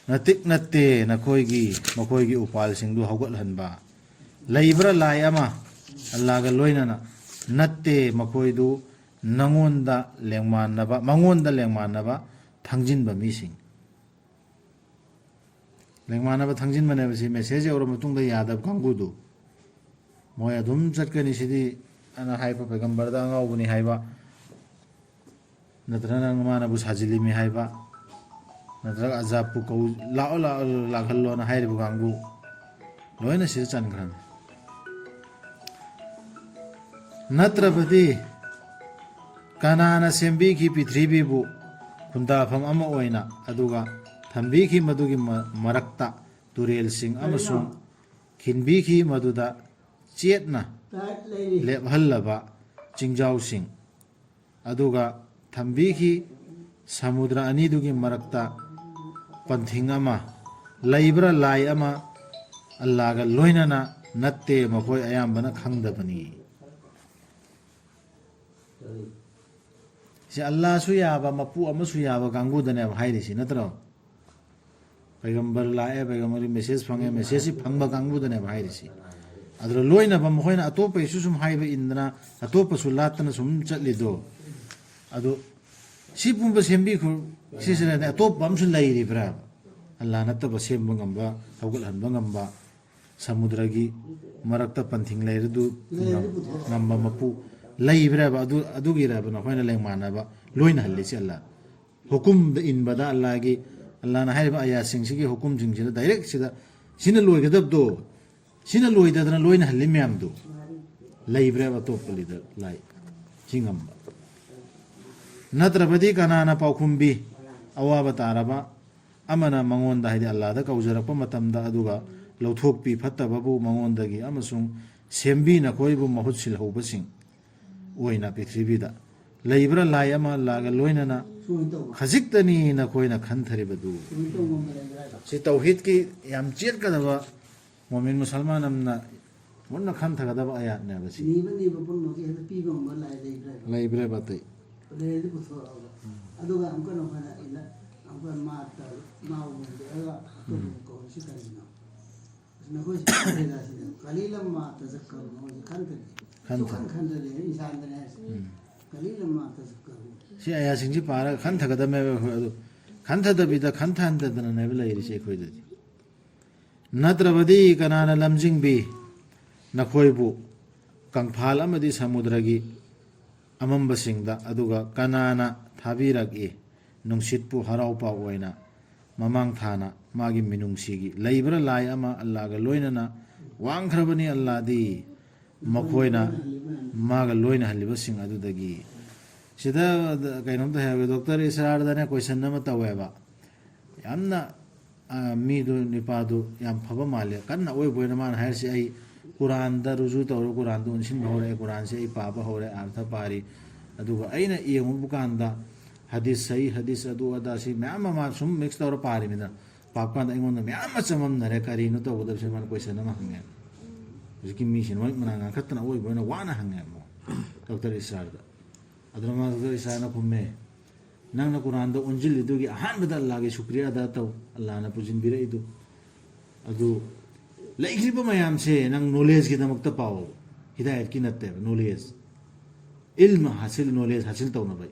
ꯅꯇꯤꯛ ꯅꯠꯇꯦ ꯅꯈꯣꯏꯒꯤ, ꯃꯈꯣꯏꯒꯤ ꯎꯄꯥꯜꯁꯤꯡꯗꯨ ꯍꯧꯒꯠꯍꯟꯕ꯫ ꯂꯩꯕ꯭ꯔꯥ ꯂꯥꯏ ꯑꯃ ꯑꯜꯂꯥꯒ ꯂꯣꯏꯅꯅ? ꯅꯠꯇꯦ, ꯃꯈꯣꯏꯗꯨ ꯅꯉꯣꯟꯗ ꯂꯦꯡꯃꯥꯟꯅꯕ, ꯃꯉꯣꯟꯗ ꯂꯦꯡꯃꯥꯟꯅꯕ ꯊꯥꯡꯖꯤꯟꯕ ꯃꯤꯁꯤꯡ꯫ ꯂꯦꯡꯃꯥꯟꯅꯕ ꯊꯥꯡꯖꯤꯟꯕꯅꯦꯕ ꯁꯤ꯫ ꯃꯦꯁꯦꯖ ꯌꯧꯔ ꯃꯇꯨꯡꯗ ꯌꯥꯗꯕ ꯀꯥꯡꯕꯨꯗꯨ꯫ ꯃꯣꯏ ꯑꯗꯨꯝ ꯆꯠꯀꯅꯤ꯫ ꯁꯤꯗꯤ ꯑꯅ ꯍꯥꯏꯕ ꯄꯩꯒꯝꯕꯔꯗ ꯑꯉꯥꯎꯕꯅꯤ ꯍꯥꯏꯕ, ꯅꯠꯇ꯭ꯔꯒꯅ ꯃꯥꯅꯕꯨ ꯁꯥꯖꯤꯜꯂꯤꯃꯤ ꯍꯥꯏꯕ, ꯅꯠꯇ꯭ꯔꯒ ꯑꯖꯥꯕꯄꯨ ꯀꯧ, "ꯂꯥꯛꯑꯣ, ꯂꯥꯛꯑꯣ, ꯂꯥꯛꯍꯜꯂꯣꯅ" ꯍꯥꯏꯔꯤꯕ ꯀꯥꯡꯕꯨ ꯂꯣꯏꯅ ꯁꯤꯗ ꯆꯟꯈ꯭ꯔꯅꯤ꯫ ꯅꯠꯇ꯭ꯔꯕꯗꯤ ꯀꯅꯥꯅ ꯁꯦꯝꯕꯤꯈꯤ ꯄ꯭ꯔꯤꯊꯤꯕꯤꯕꯨ ꯈꯨꯟꯗꯥꯐꯝ ꯑꯃ ꯑꯣꯏꯅ, ꯑꯗꯨꯒ ꯊꯝꯕꯤꯈꯤ ꯃꯗꯨꯒꯤ ꯃ-, ꯃꯔꯛꯇ ꯇꯨꯔꯦꯜꯁꯤꯡ ꯑꯃꯁꯨꯡ ꯈꯤꯟꯕꯤꯈꯤ ꯃꯗꯨꯗ ꯆꯦꯠꯅ ꯂꯦꯞꯍꯜꯂꯕ ꯆꯤꯡꯖꯥꯎꯁꯤꯡ, ꯑꯗꯨꯒ ꯊꯝꯕꯤꯈꯤ ꯁꯃꯨꯗ꯭ꯔ ꯑꯅꯤꯗꯨꯒꯤ ꯃꯔꯛꯇ ꯄꯟꯊꯤꯡ ꯑꯃ? ꯂꯩꯕ꯭ꯔꯥ ꯂꯥꯏ ꯑꯃ ꯑꯜꯂꯥꯒ ꯂꯣꯏꯅꯅ? ꯅꯠꯇꯦ, ꯃꯈꯣꯏ ꯑꯌꯥꯝꯕꯅ ꯈꯪꯗꯕꯅꯤ꯫ ꯁꯤ ꯑꯜꯂꯥꯁꯨ ꯌꯥꯕ, ꯃꯄꯨ ꯑꯃꯁꯨ ꯌꯥꯕ ꯀꯥꯡꯕꯨꯗꯅꯦꯕ ꯍꯥꯏꯔꯤꯁꯤ, ꯅꯠꯇ꯭ꯔꯣ? ꯄꯩꯒꯝꯕꯔ ꯂꯥꯛꯑꯦ, ꯄꯩꯒꯝꯕꯔꯒꯤ ꯃꯦꯁꯦꯖ ꯐꯪꯉꯦ, ꯃꯦꯁꯦꯖꯁꯤ ꯐꯪꯕ ꯀꯥꯡꯕꯨꯗꯅꯦꯕ ꯍꯥꯏꯔꯤꯁꯤ꯫ ꯑꯗꯨꯗ ꯂꯣꯏꯅꯕ ꯃꯈꯣꯏꯅ ꯑꯇꯣꯞꯄꯒꯤꯁꯨ ꯁꯨꯝ ꯍꯥꯏꯕ ꯏꯟꯗꯅ, ꯑꯇꯣꯞꯄꯁꯨ ꯂꯥꯠꯇꯅ ꯁꯨꯝ ꯆꯠꯂꯤꯗꯣ, ꯑꯗꯨ ꯁꯤ ꯄꯨꯝꯕ ꯁꯦꯝꯕꯤꯈ꯭ꯔꯣ, ꯁꯤꯁꯤꯅꯅꯦ ꯑꯇꯣꯞꯄ ꯑꯃꯁꯨ ꯂꯩꯔꯤꯕ꯭ꯔꯥ? ꯑꯜꯂꯥ ꯅꯠꯇꯕ ꯁꯦꯝꯕ ꯉꯝꯕ, ꯍꯧꯒꯠꯍꯟꯕ ꯉꯝꯕ, ꯁꯃꯨꯗ꯭ꯔꯒꯤ ꯃꯔꯛꯇ ꯄꯟꯊꯤꯡ ꯂꯩꯔꯗꯨ ꯉꯝꯕ ꯃꯄꯨ ꯂꯩꯕ꯭ꯔꯕ? ꯑꯗꯨ, ꯑꯗꯨꯒꯤꯔꯕ ꯅꯈꯣꯏꯅ ꯂꯦꯡꯃꯥꯟꯅꯕ ꯂꯣꯏꯅ ꯍꯜꯂꯤꯁꯤ? ꯑꯜꯂꯥ ꯍꯨꯀꯨꯝꯗ ꯏꯟꯕꯗ, ꯑꯜꯂꯥꯒꯤ, ꯑꯜꯂꯥꯅ ꯍꯥꯏꯔꯤꯕ ꯑꯌꯥꯁꯤꯡꯁꯤꯒꯤ ꯍꯨꯀꯨꯝꯁꯤꯡꯁꯤꯗ ꯗꯥꯏꯔꯦꯛ ꯁꯤꯗ, ꯁꯤꯅ ꯂꯣꯏꯒꯗꯕꯗꯣ, ꯁꯤꯅ ꯂꯣꯏꯗꯗꯅ ꯂꯣꯏꯅ ꯍꯜꯂꯤ ꯃꯌꯥꯝꯗꯣ ꯂꯩꯕ꯭ꯔꯕ? ꯑꯇꯣꯞꯄ ꯂꯤꯗꯔ ꯂꯥꯏ ꯁꯤ ꯉꯝꯕ? ꯅꯠꯇ꯭ꯔꯕꯗꯤ ꯀꯅꯥꯅ ꯄꯥꯎꯈꯨꯝꯕꯤ? ꯑꯋꯥꯕ ꯇꯥꯔꯕ ꯑꯃꯅ ꯃꯉꯣꯟꯗ, ꯍꯥꯏꯗꯤ ꯑꯜꯂꯥꯗ ꯀꯧꯖꯔꯛꯄ ꯃꯇꯝꯗ, ꯑꯗꯨꯒ ꯂꯧꯊꯣꯛꯄꯤ ꯐꯠꯇꯕꯕꯨ ꯃꯉꯣꯟꯗꯒꯤ ꯑꯃꯁꯨꯡ ꯁꯦꯝꯕꯤ ꯅꯈꯣꯏꯕꯨ ꯃꯍꯨꯠ ꯁꯤꯜꯍꯧꯕꯁꯤꯡ ꯑꯣꯏꯅ ꯄ꯭ꯔꯤꯊꯤꯕꯤꯗ? ꯂꯩꯕ꯭ꯔꯥ ꯂꯥꯏ ꯑꯃ ꯑꯜꯂꯥꯒ ꯂꯣꯏꯅꯅ? ꯁꯨꯃꯥꯏꯅ ꯇꯧꯕ꯫ ꯈꯖꯤꯛꯇꯅꯤ ꯅꯈꯣꯏꯅ ꯈꯟꯊꯔꯤꯕꯗꯨ꯫ ꯁꯨꯃꯥꯏꯅ ꯇꯧꯕ ꯑꯃ ꯂꯩꯕ꯭ꯔꯥ ꯍꯥꯏꯕ? ꯁꯤ ꯇꯧꯍꯤꯗꯀꯤ ꯌꯥꯝ ꯆꯦꯠꯀꯗꯕ, ꯃꯣꯃꯤꯟ ꯃꯨꯁꯜꯃꯥꯟ ꯑꯃꯅ ꯃꯨꯟꯅ ꯈꯟꯊꯒꯗꯕ ꯑꯌꯥꯠꯅꯦꯕ ꯁꯤ꯫ ꯅꯤꯕ ꯅꯤꯕ ꯄꯨꯝꯅꯃꯛꯀꯤ ꯍꯦꯛꯇ ꯄꯤꯕ ꯉꯝꯕ ꯂꯥꯏ ꯂꯩꯕ꯭ꯔꯥ ꯍꯥꯏꯕ? ꯂꯩꯕ꯭ꯔꯦꯕ ꯑꯇꯩ꯫ ꯂꯩꯔꯗꯤ ꯄꯨꯊꯣꯔꯛꯑꯣꯕ꯫ ꯑꯗꯨꯒ ꯑꯃꯨꯛꯀ ꯅꯧꯍꯧꯅ ꯑꯩꯅ ꯑꯩꯈꯣꯏ ꯃꯥ ꯇ-, ꯃꯥ ꯎꯕꯗꯤ ꯑꯩꯒ ꯑꯇꯣꯞꯄ ꯎꯝ꯫ ꯀꯧꯔꯤꯁꯤ ꯀꯔꯤꯅꯣ? ꯑꯁ ꯅꯈꯣꯏꯁꯤ ꯈꯟꯊꯗ꯭ꯔꯥ ꯁꯤꯅꯦ꯫ ꯀꯂꯤꯂꯝ ꯃꯥ ꯇꯖꯛꯀꯔꯨ, ꯃꯣꯏꯁꯤ ꯈꯟꯊꯗꯦ꯫ ꯈꯟꯊ-, ꯁꯨꯛꯈꯟ ꯈꯟꯊꯗꯦ, ꯏꯟꯁꯥꯟꯗꯅꯦ ꯍꯥꯏꯁꯦ꯫ ꯎꯝ꯫ ꯀꯂꯤꯂꯝ ꯃꯥ ꯇꯖꯛꯀꯔꯨ꯫ ꯁꯤ ꯑꯌꯥꯁꯤꯡꯁꯤ ꯄꯥꯔꯒ ꯈꯟꯊꯒꯗꯕꯅꯦꯕ ꯑꯩꯈꯣꯏ꯫ ꯑꯗꯨ ꯈꯟꯊꯗꯕꯤꯗ ꯈꯟꯊꯍꯟꯗꯗꯅꯅꯦꯕ ꯂꯩꯔꯤꯁꯦ ꯑꯩꯈꯣꯏꯗꯗꯤ꯫ ꯅꯠꯇ꯭ꯔꯕꯗꯤ ꯀꯅꯥꯅ ꯂꯝꯖꯤꯡꯕꯤ ꯅꯈꯣꯏꯕꯨ ꯀꯪꯐꯥꯜ ꯑꯃꯗꯤ ꯁꯃꯨꯗ꯭ꯔꯒꯤ ꯑꯃꯝꯕꯁꯤꯡꯗ? ꯑꯗꯨꯒ ꯀꯅꯥꯅ ꯊꯥꯕꯤꯔꯛꯏ ꯅꯨꯡꯁꯤꯠꯄꯨ ꯍꯔꯥꯎ ꯄꯥꯎ ꯑꯣꯏꯅ? ꯃꯃꯥꯡ ꯊꯥꯅ ꯃꯥꯒꯤ ꯃꯤꯅꯨꯡꯁꯤꯒꯤ ꯂꯩꯕ꯭ꯔꯥ ꯂꯥꯏ ꯑꯃ ꯑꯜꯂꯥꯒ ꯂꯣꯏꯅꯅ? ꯋꯥꯡꯈ꯭ꯔꯕꯅꯤ ꯑꯜꯂꯥꯗꯤ ꯃꯈꯣꯏꯅ ꯃꯥꯒ ꯂꯣꯏꯅꯍꯜꯂꯤꯕꯁꯤꯡ ꯑꯗꯨꯗꯒꯤ꯫ ꯁꯤꯗ ꯀꯩꯅꯣꯝꯇ ꯍꯥꯏꯕ, ꯗꯣꯛꯇꯔ ꯏꯁꯔꯥꯔꯗꯅꯦ ꯀꯣꯏꯁꯟ ꯑꯃ ꯇꯧꯋꯦꯕ꯫ ꯌꯥꯝꯅ, ꯑ, ꯃꯤꯗꯨ, ꯅꯨꯄꯥꯗꯨ ꯌꯥꯝ ꯐꯕ ꯃꯥꯜꯂꯦ꯫ ꯀꯟꯅ ꯑꯣꯏꯕ ꯑꯣꯏꯅ ꯃꯥꯅ ꯍꯥꯏꯔꯤꯁꯤ, "ꯑꯩ ꯀꯨꯔꯥꯟꯗ ꯔꯨꯖꯨ ꯇꯧꯔꯦ, ꯀꯨꯔꯥꯟꯗ ꯑꯣꯟꯁꯤꯟꯕ ꯍꯧꯔꯦ, ꯀꯨꯔꯥꯟꯁꯦ ꯑꯩ ꯄꯥꯕ ꯍꯧꯔꯦ, ꯑꯥꯔꯊ ꯄꯥꯔꯤ꯫ ꯑꯗꯨꯒ ꯑꯩꯅ ꯌꯦꯡꯉꯨꯕ ꯀꯥꯟꯗ ꯍꯗꯤꯁ ꯁꯍꯤ, ꯍꯗꯤꯁ ꯑꯗꯨ ꯑꯗꯥ ꯁꯤ ꯃꯌꯥꯝ ꯑꯃ ꯁꯨꯝ ꯃꯤꯛꯁ ꯇꯧꯔ ꯄꯥꯔꯤꯃꯤꯗ, ꯄꯥꯕ ꯀꯥꯟꯗ ꯑꯩꯉꯣꯟꯗ ꯃꯌꯥꯝ ꯑꯃ ꯆꯃꯝꯅꯔꯦ, ꯀꯔꯤꯅꯣ ꯇꯧꯒꯗꯕꯁꯦ?" ꯃꯥꯅ ꯀꯣꯏꯁꯟ ꯑꯃ ꯍꯪꯉꯦ꯫ ꯍꯧꯖꯤꯛꯀꯤ ꯃꯤꯁꯤꯅ ꯃꯣꯏ ꯃꯅꯥ ꯉꯥꯡꯈꯠꯇꯅ ꯑꯣꯏꯕ ꯑꯣꯏꯅ ꯋꯥꯅ ꯍꯪꯉꯦ ꯑꯃꯨꯛ ꯗꯣꯛꯇꯔ ꯏꯁꯔꯥꯔꯗ꯫ ꯑꯗꯨꯅ ꯃꯥ ꯗꯣꯛꯇꯔ ꯏꯁꯔꯥꯔꯅ ꯈꯨꯝꯃꯦ, "ꯅꯪꯅ ꯀꯨꯔꯥꯟꯗ ꯑꯣꯟꯁꯤꯜꯂꯤꯗꯨꯒꯤ ꯑꯍꯥꯟꯕꯗ ꯑꯜꯂꯥꯒꯤ ꯁꯨꯀ꯭ꯔꯤꯌꯥ ꯑꯗꯥ ꯇꯧ, ꯑꯜꯂꯥꯅ ꯄꯨꯁꯤꯟꯕꯤꯔꯛꯏꯗꯨ꯫ ꯑꯗꯨ ꯂꯩꯈ꯭ꯔꯤꯕ ꯃꯌꯥꯝꯁꯦ ꯅꯪ ꯅꯣꯂꯦꯖꯀꯤꯗꯃꯛꯇ ꯄꯥꯎ, ꯍꯤꯗꯥꯌꯠꯀꯤ ꯅꯠꯇꯦꯕ, ꯅꯣꯂꯦꯖ, ꯏꯜꯃ ꯍꯥꯁꯤꯜ, ꯅꯣꯂꯦꯖ ꯍꯥꯁꯤꯜ ꯇꯧꯅꯕ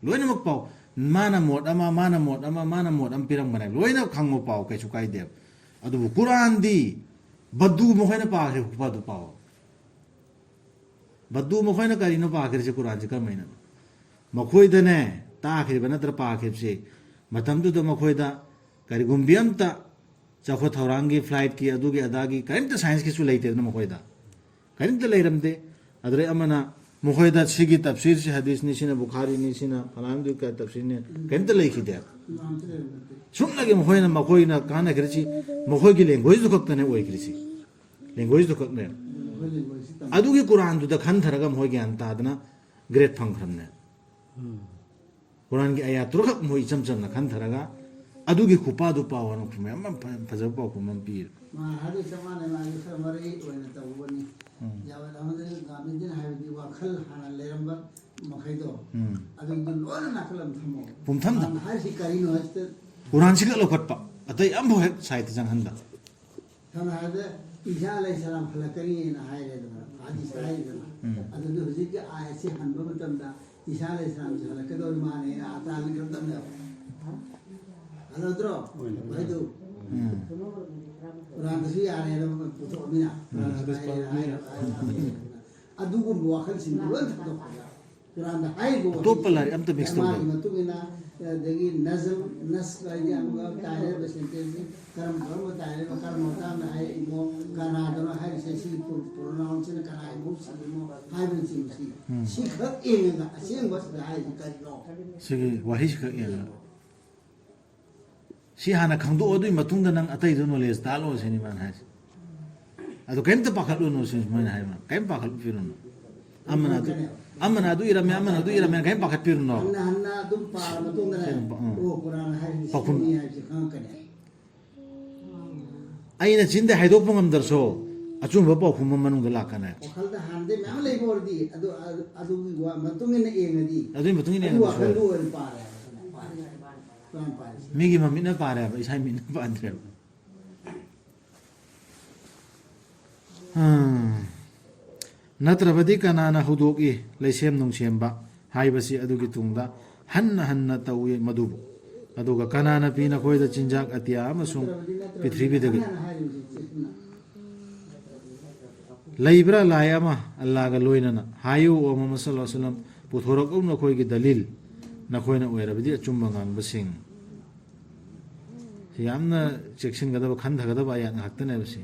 ꯂꯣꯏꯅꯃꯛ ꯄꯥꯎ꯫ ꯃꯥꯅ ꯃꯣꯠ ꯑꯃ, ꯃꯥꯅ ꯃꯣꯠ ꯑꯃ, ꯃꯥꯅ ꯃꯣꯠ ꯑꯃ ꯄꯤꯔꯝꯕꯅꯦ, ꯂꯣꯏꯅ ꯈꯪꯉꯣ ꯄꯥꯎ, ꯀꯩꯁꯨ ꯀꯥꯏꯗꯦꯕ꯫ ꯑꯗꯨꯕꯨ ꯀꯨꯔꯥꯟꯗꯤ ꯕꯗꯨ ꯃꯈꯣꯏꯅ ꯄꯥꯈ꯭ꯔꯦ, ꯈꯨꯄꯥꯗꯨ ꯄꯥꯎ꯫ ꯕꯗꯨ ꯃꯈꯣꯏꯅ ꯀꯔꯤꯅꯣ ꯄꯥꯈ꯭ꯔꯤꯁꯦ? ꯀꯨꯔꯥꯟꯁꯦ ꯀꯔꯝꯍꯥꯏꯅꯅꯣ? ꯃꯈꯣꯏꯗꯅꯦ ꯇꯥꯈ꯭ꯔꯤꯕ ꯅꯠꯇ꯭ꯔ ꯄꯥꯈ꯭ꯔꯤꯕꯁꯦ, ꯃꯇꯝꯗꯨꯗ ꯃꯈꯣꯏꯗ ꯀꯔꯤꯒꯨꯝꯕꯤ ꯑꯝꯇ ꯆꯥꯎꯈꯠ ꯊꯧꯔꯥꯡꯒꯤ, ꯐ꯭ꯂꯥꯏꯠꯀꯤ, ꯑꯗꯨꯒꯤ ꯑꯗꯥꯒꯤ ꯀꯔꯤꯝꯇ ꯁꯥꯏꯟꯁꯀꯤꯁꯨ ꯂꯩꯇꯦꯗꯅ ꯃꯈꯣꯏꯗ꯫ ꯀꯔꯤꯝꯇ ꯂꯩꯔꯝꯗꯦ꯫ ꯑꯗꯨꯗꯩ ꯑꯃꯅ ꯃꯈꯣꯏꯗ ꯁꯤꯒꯤ ꯇꯞꯁꯤꯔꯁꯤ ꯍꯗꯤꯁꯅꯤ, ꯁꯤꯅ ꯕꯨꯈꯥꯔꯤꯅꯤ, ꯁꯤꯅ ꯐꯂꯥꯟꯗꯨꯒꯤ ꯀ-, ꯇꯞꯁꯤꯔꯅꯤ, ꯀꯔꯤꯝꯇ ꯂꯩꯈꯤꯗꯦ꯫ ꯁꯨꯞꯅꯒꯤ ꯃꯈꯣꯏꯅ, ꯃꯈꯣꯏꯅ ꯀꯥꯟꯅꯈ꯭ꯔꯤꯁꯤ ꯃꯈꯣꯏꯒꯤ ꯂꯦꯡꯒ꯭ꯋꯦꯖꯇꯨ ꯈꯛꯇꯅꯦ ꯑꯣꯏꯈ꯭ꯔꯤꯁꯤ꯫ ꯂꯦꯡꯒ꯭ꯋꯦꯖꯇꯨ ꯈꯛꯅꯦ꯫ ꯑꯗꯨꯒꯤ ꯀꯨꯔꯥꯟꯗꯨꯗ ꯈꯟꯊꯔꯒ ꯃꯈꯣꯏ ꯒ꯭ꯌꯥꯟ ꯇꯥꯗꯅ ꯒ꯭ꯔꯦꯗ ꯐꯪꯈ꯭ꯔꯕꯅꯦ꯫ ꯎꯝ꯫ ꯀꯨꯔꯥꯟꯒꯤ ꯑꯌꯥꯠꯇꯨꯈꯛ ꯃꯣꯏ ꯏꯆꯝ ꯆꯝꯅ ꯈꯟꯊꯔꯒ ꯑꯗꯨꯒꯤ ꯈꯨꯄꯥꯗꯨ ꯄꯥꯎ ꯍꯥꯏꯅ ꯈꯨꯝꯃꯦ꯫ ꯌꯥꯝ ꯐ-, ꯐꯖꯕ ꯄꯥꯎꯈꯨꯝ ꯑꯃ ꯄꯤꯔꯦ꯫ ꯃꯥ ꯍꯥꯏꯗꯤ ꯆꯞ ꯃꯥꯟꯅꯩ, ꯃꯥꯒꯤ ꯁꯔꯃꯔꯤ ꯑꯣꯏꯅ ꯇꯧꯕꯅꯤ꯫ ꯎꯝ꯫ ꯌꯥꯕ ꯑꯃꯗꯤ ꯒꯥꯟꯙꯤꯖꯤꯅ ꯍꯥꯏꯕꯗꯤ ꯋꯥꯈꯜ ꯍꯥꯟꯅ ꯂꯩꯔꯝꯕ ꯃꯈꯩꯗꯣ, ꯎꯝ꯫ ꯑꯗꯨꯗꯣ ꯂꯣꯏꯅ ꯅꯥꯀꯜ ꯑꯃ ꯊꯝꯃꯣ꯫ ꯄꯨꯝꯊꯝꯗ꯫ ꯃꯥꯅ ꯍꯥꯏꯔꯤꯁꯤ ꯀꯔꯤꯅꯣ ꯍꯥꯏꯁꯤꯗ, ꯀꯨꯔꯥꯟꯁꯤꯒ ꯂꯧꯈꯠꯄ, ꯑꯇꯩ ꯑꯝꯐꯥꯎ ꯍꯦꯛ ꯁꯥꯏꯠꯇ ꯆꯪꯍꯟꯗ꯫ ꯁꯝꯅ ꯍꯥꯏꯔꯕꯗ, ꯏꯁꯥ ꯑꯂꯩꯍꯤꯁꯁꯂꯥꯝ ꯍꯜꯂꯛꯀꯅꯤꯅ ꯍꯥꯏꯔꯦꯗꯅ, ꯍꯗꯤꯁꯇ ꯍꯥꯏꯔꯦꯗꯅ꯫ ꯎꯝ꯫ ꯑꯗꯨꯅ ꯍꯧꯖꯤꯛꯀꯤ ꯑꯥꯌꯠꯁꯤ ꯍꯟꯕ ꯃꯇꯝꯗ ꯏꯁꯥ ꯑꯂꯩꯍꯤꯁꯁꯂꯥꯝꯁꯤ ꯍꯜꯂꯛꯀꯗꯧꯔꯤ ꯃꯥꯅꯦꯅ ꯑꯥ ꯇꯥꯍꯟꯈ꯭ꯔꯕꯅꯦꯕ꯫ ꯍꯜꯂꯛꯇ꯭ꯔꯣ? ꯍꯣꯏꯅꯦ꯫ ꯃꯩꯗꯨ꯫ ꯎꯝ꯫ ꯀꯨꯔꯥꯟꯗꯁꯨ ꯌꯥꯔꯦꯅ ꯄꯨꯊꯣꯛꯑꯃꯤꯅ꯫ ꯎꯝ꯫ ꯀꯨꯔꯥꯟꯗꯁꯨ ꯍꯥꯏꯔꯦ, ꯍꯥꯏꯔꯦ, ꯍꯥꯏꯔꯦ꯫ ꯑꯗꯨꯒꯨꯝꯕ ꯋꯥꯈꯜꯁꯤꯡꯗꯨ ꯂꯣꯏ ꯊꯥꯗꯣꯛꯈ꯭ꯔꯒ ꯀꯨꯔꯥꯟꯗ ꯍꯥꯏꯔꯤꯕ ꯑꯇꯣꯞꯄ ꯋꯥꯍꯩꯁꯦ ꯂꯥꯏꯔꯤꯛ ꯑꯝꯇ mix ꯒ꯭ꯔꯥꯃꯥꯔꯒꯤ ꯇꯧꯗꯕ꯫ ꯃꯇꯨꯡ ꯏꯟꯅ, ꯑꯗꯒꯤ ꯅꯖꯝ, ꯅꯁ ꯍꯥꯏꯗꯤ ꯑꯃꯒ ꯇꯥꯏꯅꯔꯤꯕ sentence ꯁꯤ ꯀꯔꯝ ꯀꯔꯝꯕ ꯇꯥꯏꯅꯔꯤꯕ, ꯀꯔꯝꯕ ꯃꯇꯥꯡꯗ ꯍꯥꯏꯔꯛꯏꯃꯣ, ꯀꯅꯥꯗꯅꯣ ꯍꯥꯏꯔꯤꯁꯦ, ꯁꯤꯒꯤ ꯄ꯭ꯔꯣ-, pronoun ꯁꯤꯅ ꯀꯅꯥ emotion ꯁꯤꯅꯣ ꯍꯥꯏꯕꯅꯆꯤꯡꯕꯁꯤ, ꯎꯝ꯫ ꯁꯤꯈꯛ ꯌꯦꯡꯉꯒ ꯑꯁꯦꯡꯕ ꯁꯤꯗ ꯍꯥꯏꯔꯤꯁꯤ ꯀꯔꯤꯅꯣ? ꯁꯤꯒꯤ ꯋꯥꯍꯩꯁꯤꯈꯛ ꯌꯦꯡꯉꯒ꯫ ꯁꯤ ꯍꯥꯟꯅ ꯈꯪꯗꯣꯛꯑꯣ, ꯑꯗꯨꯒꯤ ꯃꯇꯨꯡꯗ ꯅꯪ ꯑꯇꯩꯗꯣ knowledge ꯇꯥꯜꯂꯣ ꯁꯤꯅꯤ ꯃꯥꯅ ꯍꯥꯏꯁꯦ꯫ ꯑꯗꯣ ꯀꯩꯝꯇ ꯄꯥꯈꯠꯂꯨꯅꯨ ꯁꯤꯅꯤ ꯃꯣꯏꯅ ꯍꯥꯏꯕ, ꯀꯩꯝ ꯄꯥꯈꯠꯄꯤꯔꯨꯅꯨ꯫ ꯑꯃꯅ ꯑꯗꯨ, ꯑꯃꯅ ꯑꯗꯨ ꯏꯔꯝꯃꯦ, ꯑꯃꯅ ꯑꯗꯨ ꯏꯔꯝꯃꯦ, ꯀꯩꯝ ꯄꯥꯈꯠꯄꯤꯔꯨꯅꯣ꯫ ꯍꯟꯅ ꯍꯟꯅ ꯑꯗꯨꯝ ꯄꯥꯔ ꯃꯇꯨꯡꯗ ꯁꯤ ꯑꯗꯨꯝ ꯄꯥ-, ꯎꯝ꯫ ꯑꯣ, ꯀꯨꯔꯥꯟ ꯍꯥꯏꯔꯤꯁꯤ ꯄꯥꯎꯈꯨꯝ꯫ ꯁꯤꯅꯤ ꯍꯥꯏꯕꯁꯤ ꯈꯪꯉꯛꯀꯅꯤ꯫ ꯑꯩꯅ ꯆꯤꯟꯗ ꯍꯥꯏꯗꯣꯛꯄ ꯉꯝꯗ꯭ꯔꯁꯨ ꯑꯆꯨꯝꯕ ꯄꯥꯎꯈꯨꯝ ꯑꯃ ꯃꯅꯨꯡꯗ ꯂꯥꯛꯀꯅꯤ꯫ ꯋꯥꯈꯜꯗ ꯍꯥꯟꯅꯗꯩ ꯃꯌꯥꯝ ꯂꯩꯕ ꯑꯣꯏꯔꯗꯤ, ꯑꯗꯨ, ꯑꯗꯨ, ꯑꯗꯨꯒꯤ ꯋꯥ-, ꯃꯇꯨꯡ ꯏꯟꯅ ꯌꯦꯡꯉꯗꯤ, ꯑꯗꯨꯒꯤ ꯃꯇꯨꯡ ꯏꯟꯅ ꯑꯗꯨ ꯌꯦꯡꯉꯗꯤ ꯋꯥꯈꯜꯗꯨ ꯁꯣꯏꯔꯣꯏ꯫ ꯑꯣꯏꯅ ꯄꯥꯔꯦ꯫ ꯀꯨꯔꯥꯟ ꯄꯥꯔꯤꯁꯤ꯫ ꯃꯤꯒꯤ ꯃꯃꯤꯠꯅ ꯄꯥꯔꯦꯕ, ꯏꯁꯥꯒꯤ ꯃꯤꯠꯅ ꯄꯥꯗ꯭ꯔꯦꯕ꯫ ꯎꯝ꯫ ꯅꯠꯇ꯭ꯔꯕꯗꯤ ꯀꯅꯥꯅ ꯍꯧꯗꯣꯛꯏ ꯂꯩꯁꯦꯝ ꯅꯨꯡꯁꯦꯝꯕ ꯍꯥꯏꯕꯁꯤ ꯑꯗꯨꯒꯤ ꯇꯨꯡꯗ ꯍꯟꯅ ꯍꯟꯅ ꯇꯧꯏ ꯃꯗꯨꯕꯨ? ꯑꯗꯨꯒ ꯀꯅꯥꯅ ꯄꯤ ꯅꯈꯣꯏꯗ ꯆꯤꯟꯖꯥꯛ ꯑꯇꯤꯌꯥ ꯑꯃꯁꯨꯡ ꯄ꯭ꯔꯤꯊꯤꯕꯤꯗꯒꯤ? ꯂꯩꯕ꯭ꯔꯥ ꯂꯥꯏ ꯑꯃ ꯑꯜꯂꯥꯒ ꯂꯣꯏꯅꯅ? ꯍꯥꯏꯌꯨ, ꯑꯣ ꯃꯨꯍꯝꯃꯗ ꯁꯜꯂꯜꯂꯥꯍꯨ ꯑꯂꯩꯍꯤ ꯋꯁꯜꯂꯝ, ꯄꯨꯊꯣꯔꯛꯎ ꯅꯈꯣꯏꯒꯤ ꯗꯂꯤꯜ, ꯅꯈꯣꯏꯅ ꯑꯣꯏꯔꯕꯗꯤ ꯑꯆꯨꯝꯕ ꯉꯥꯡꯕꯁꯤꯡ꯫ ꯁꯤ ꯌꯥꯝꯅ ꯆꯦꯛꯁꯤꯟꯒꯗꯕ, ꯈꯟꯊꯒꯗꯕ ꯑꯥꯌꯥꯠ ꯉꯥꯛꯇꯅꯦꯕ ꯁꯤ꯫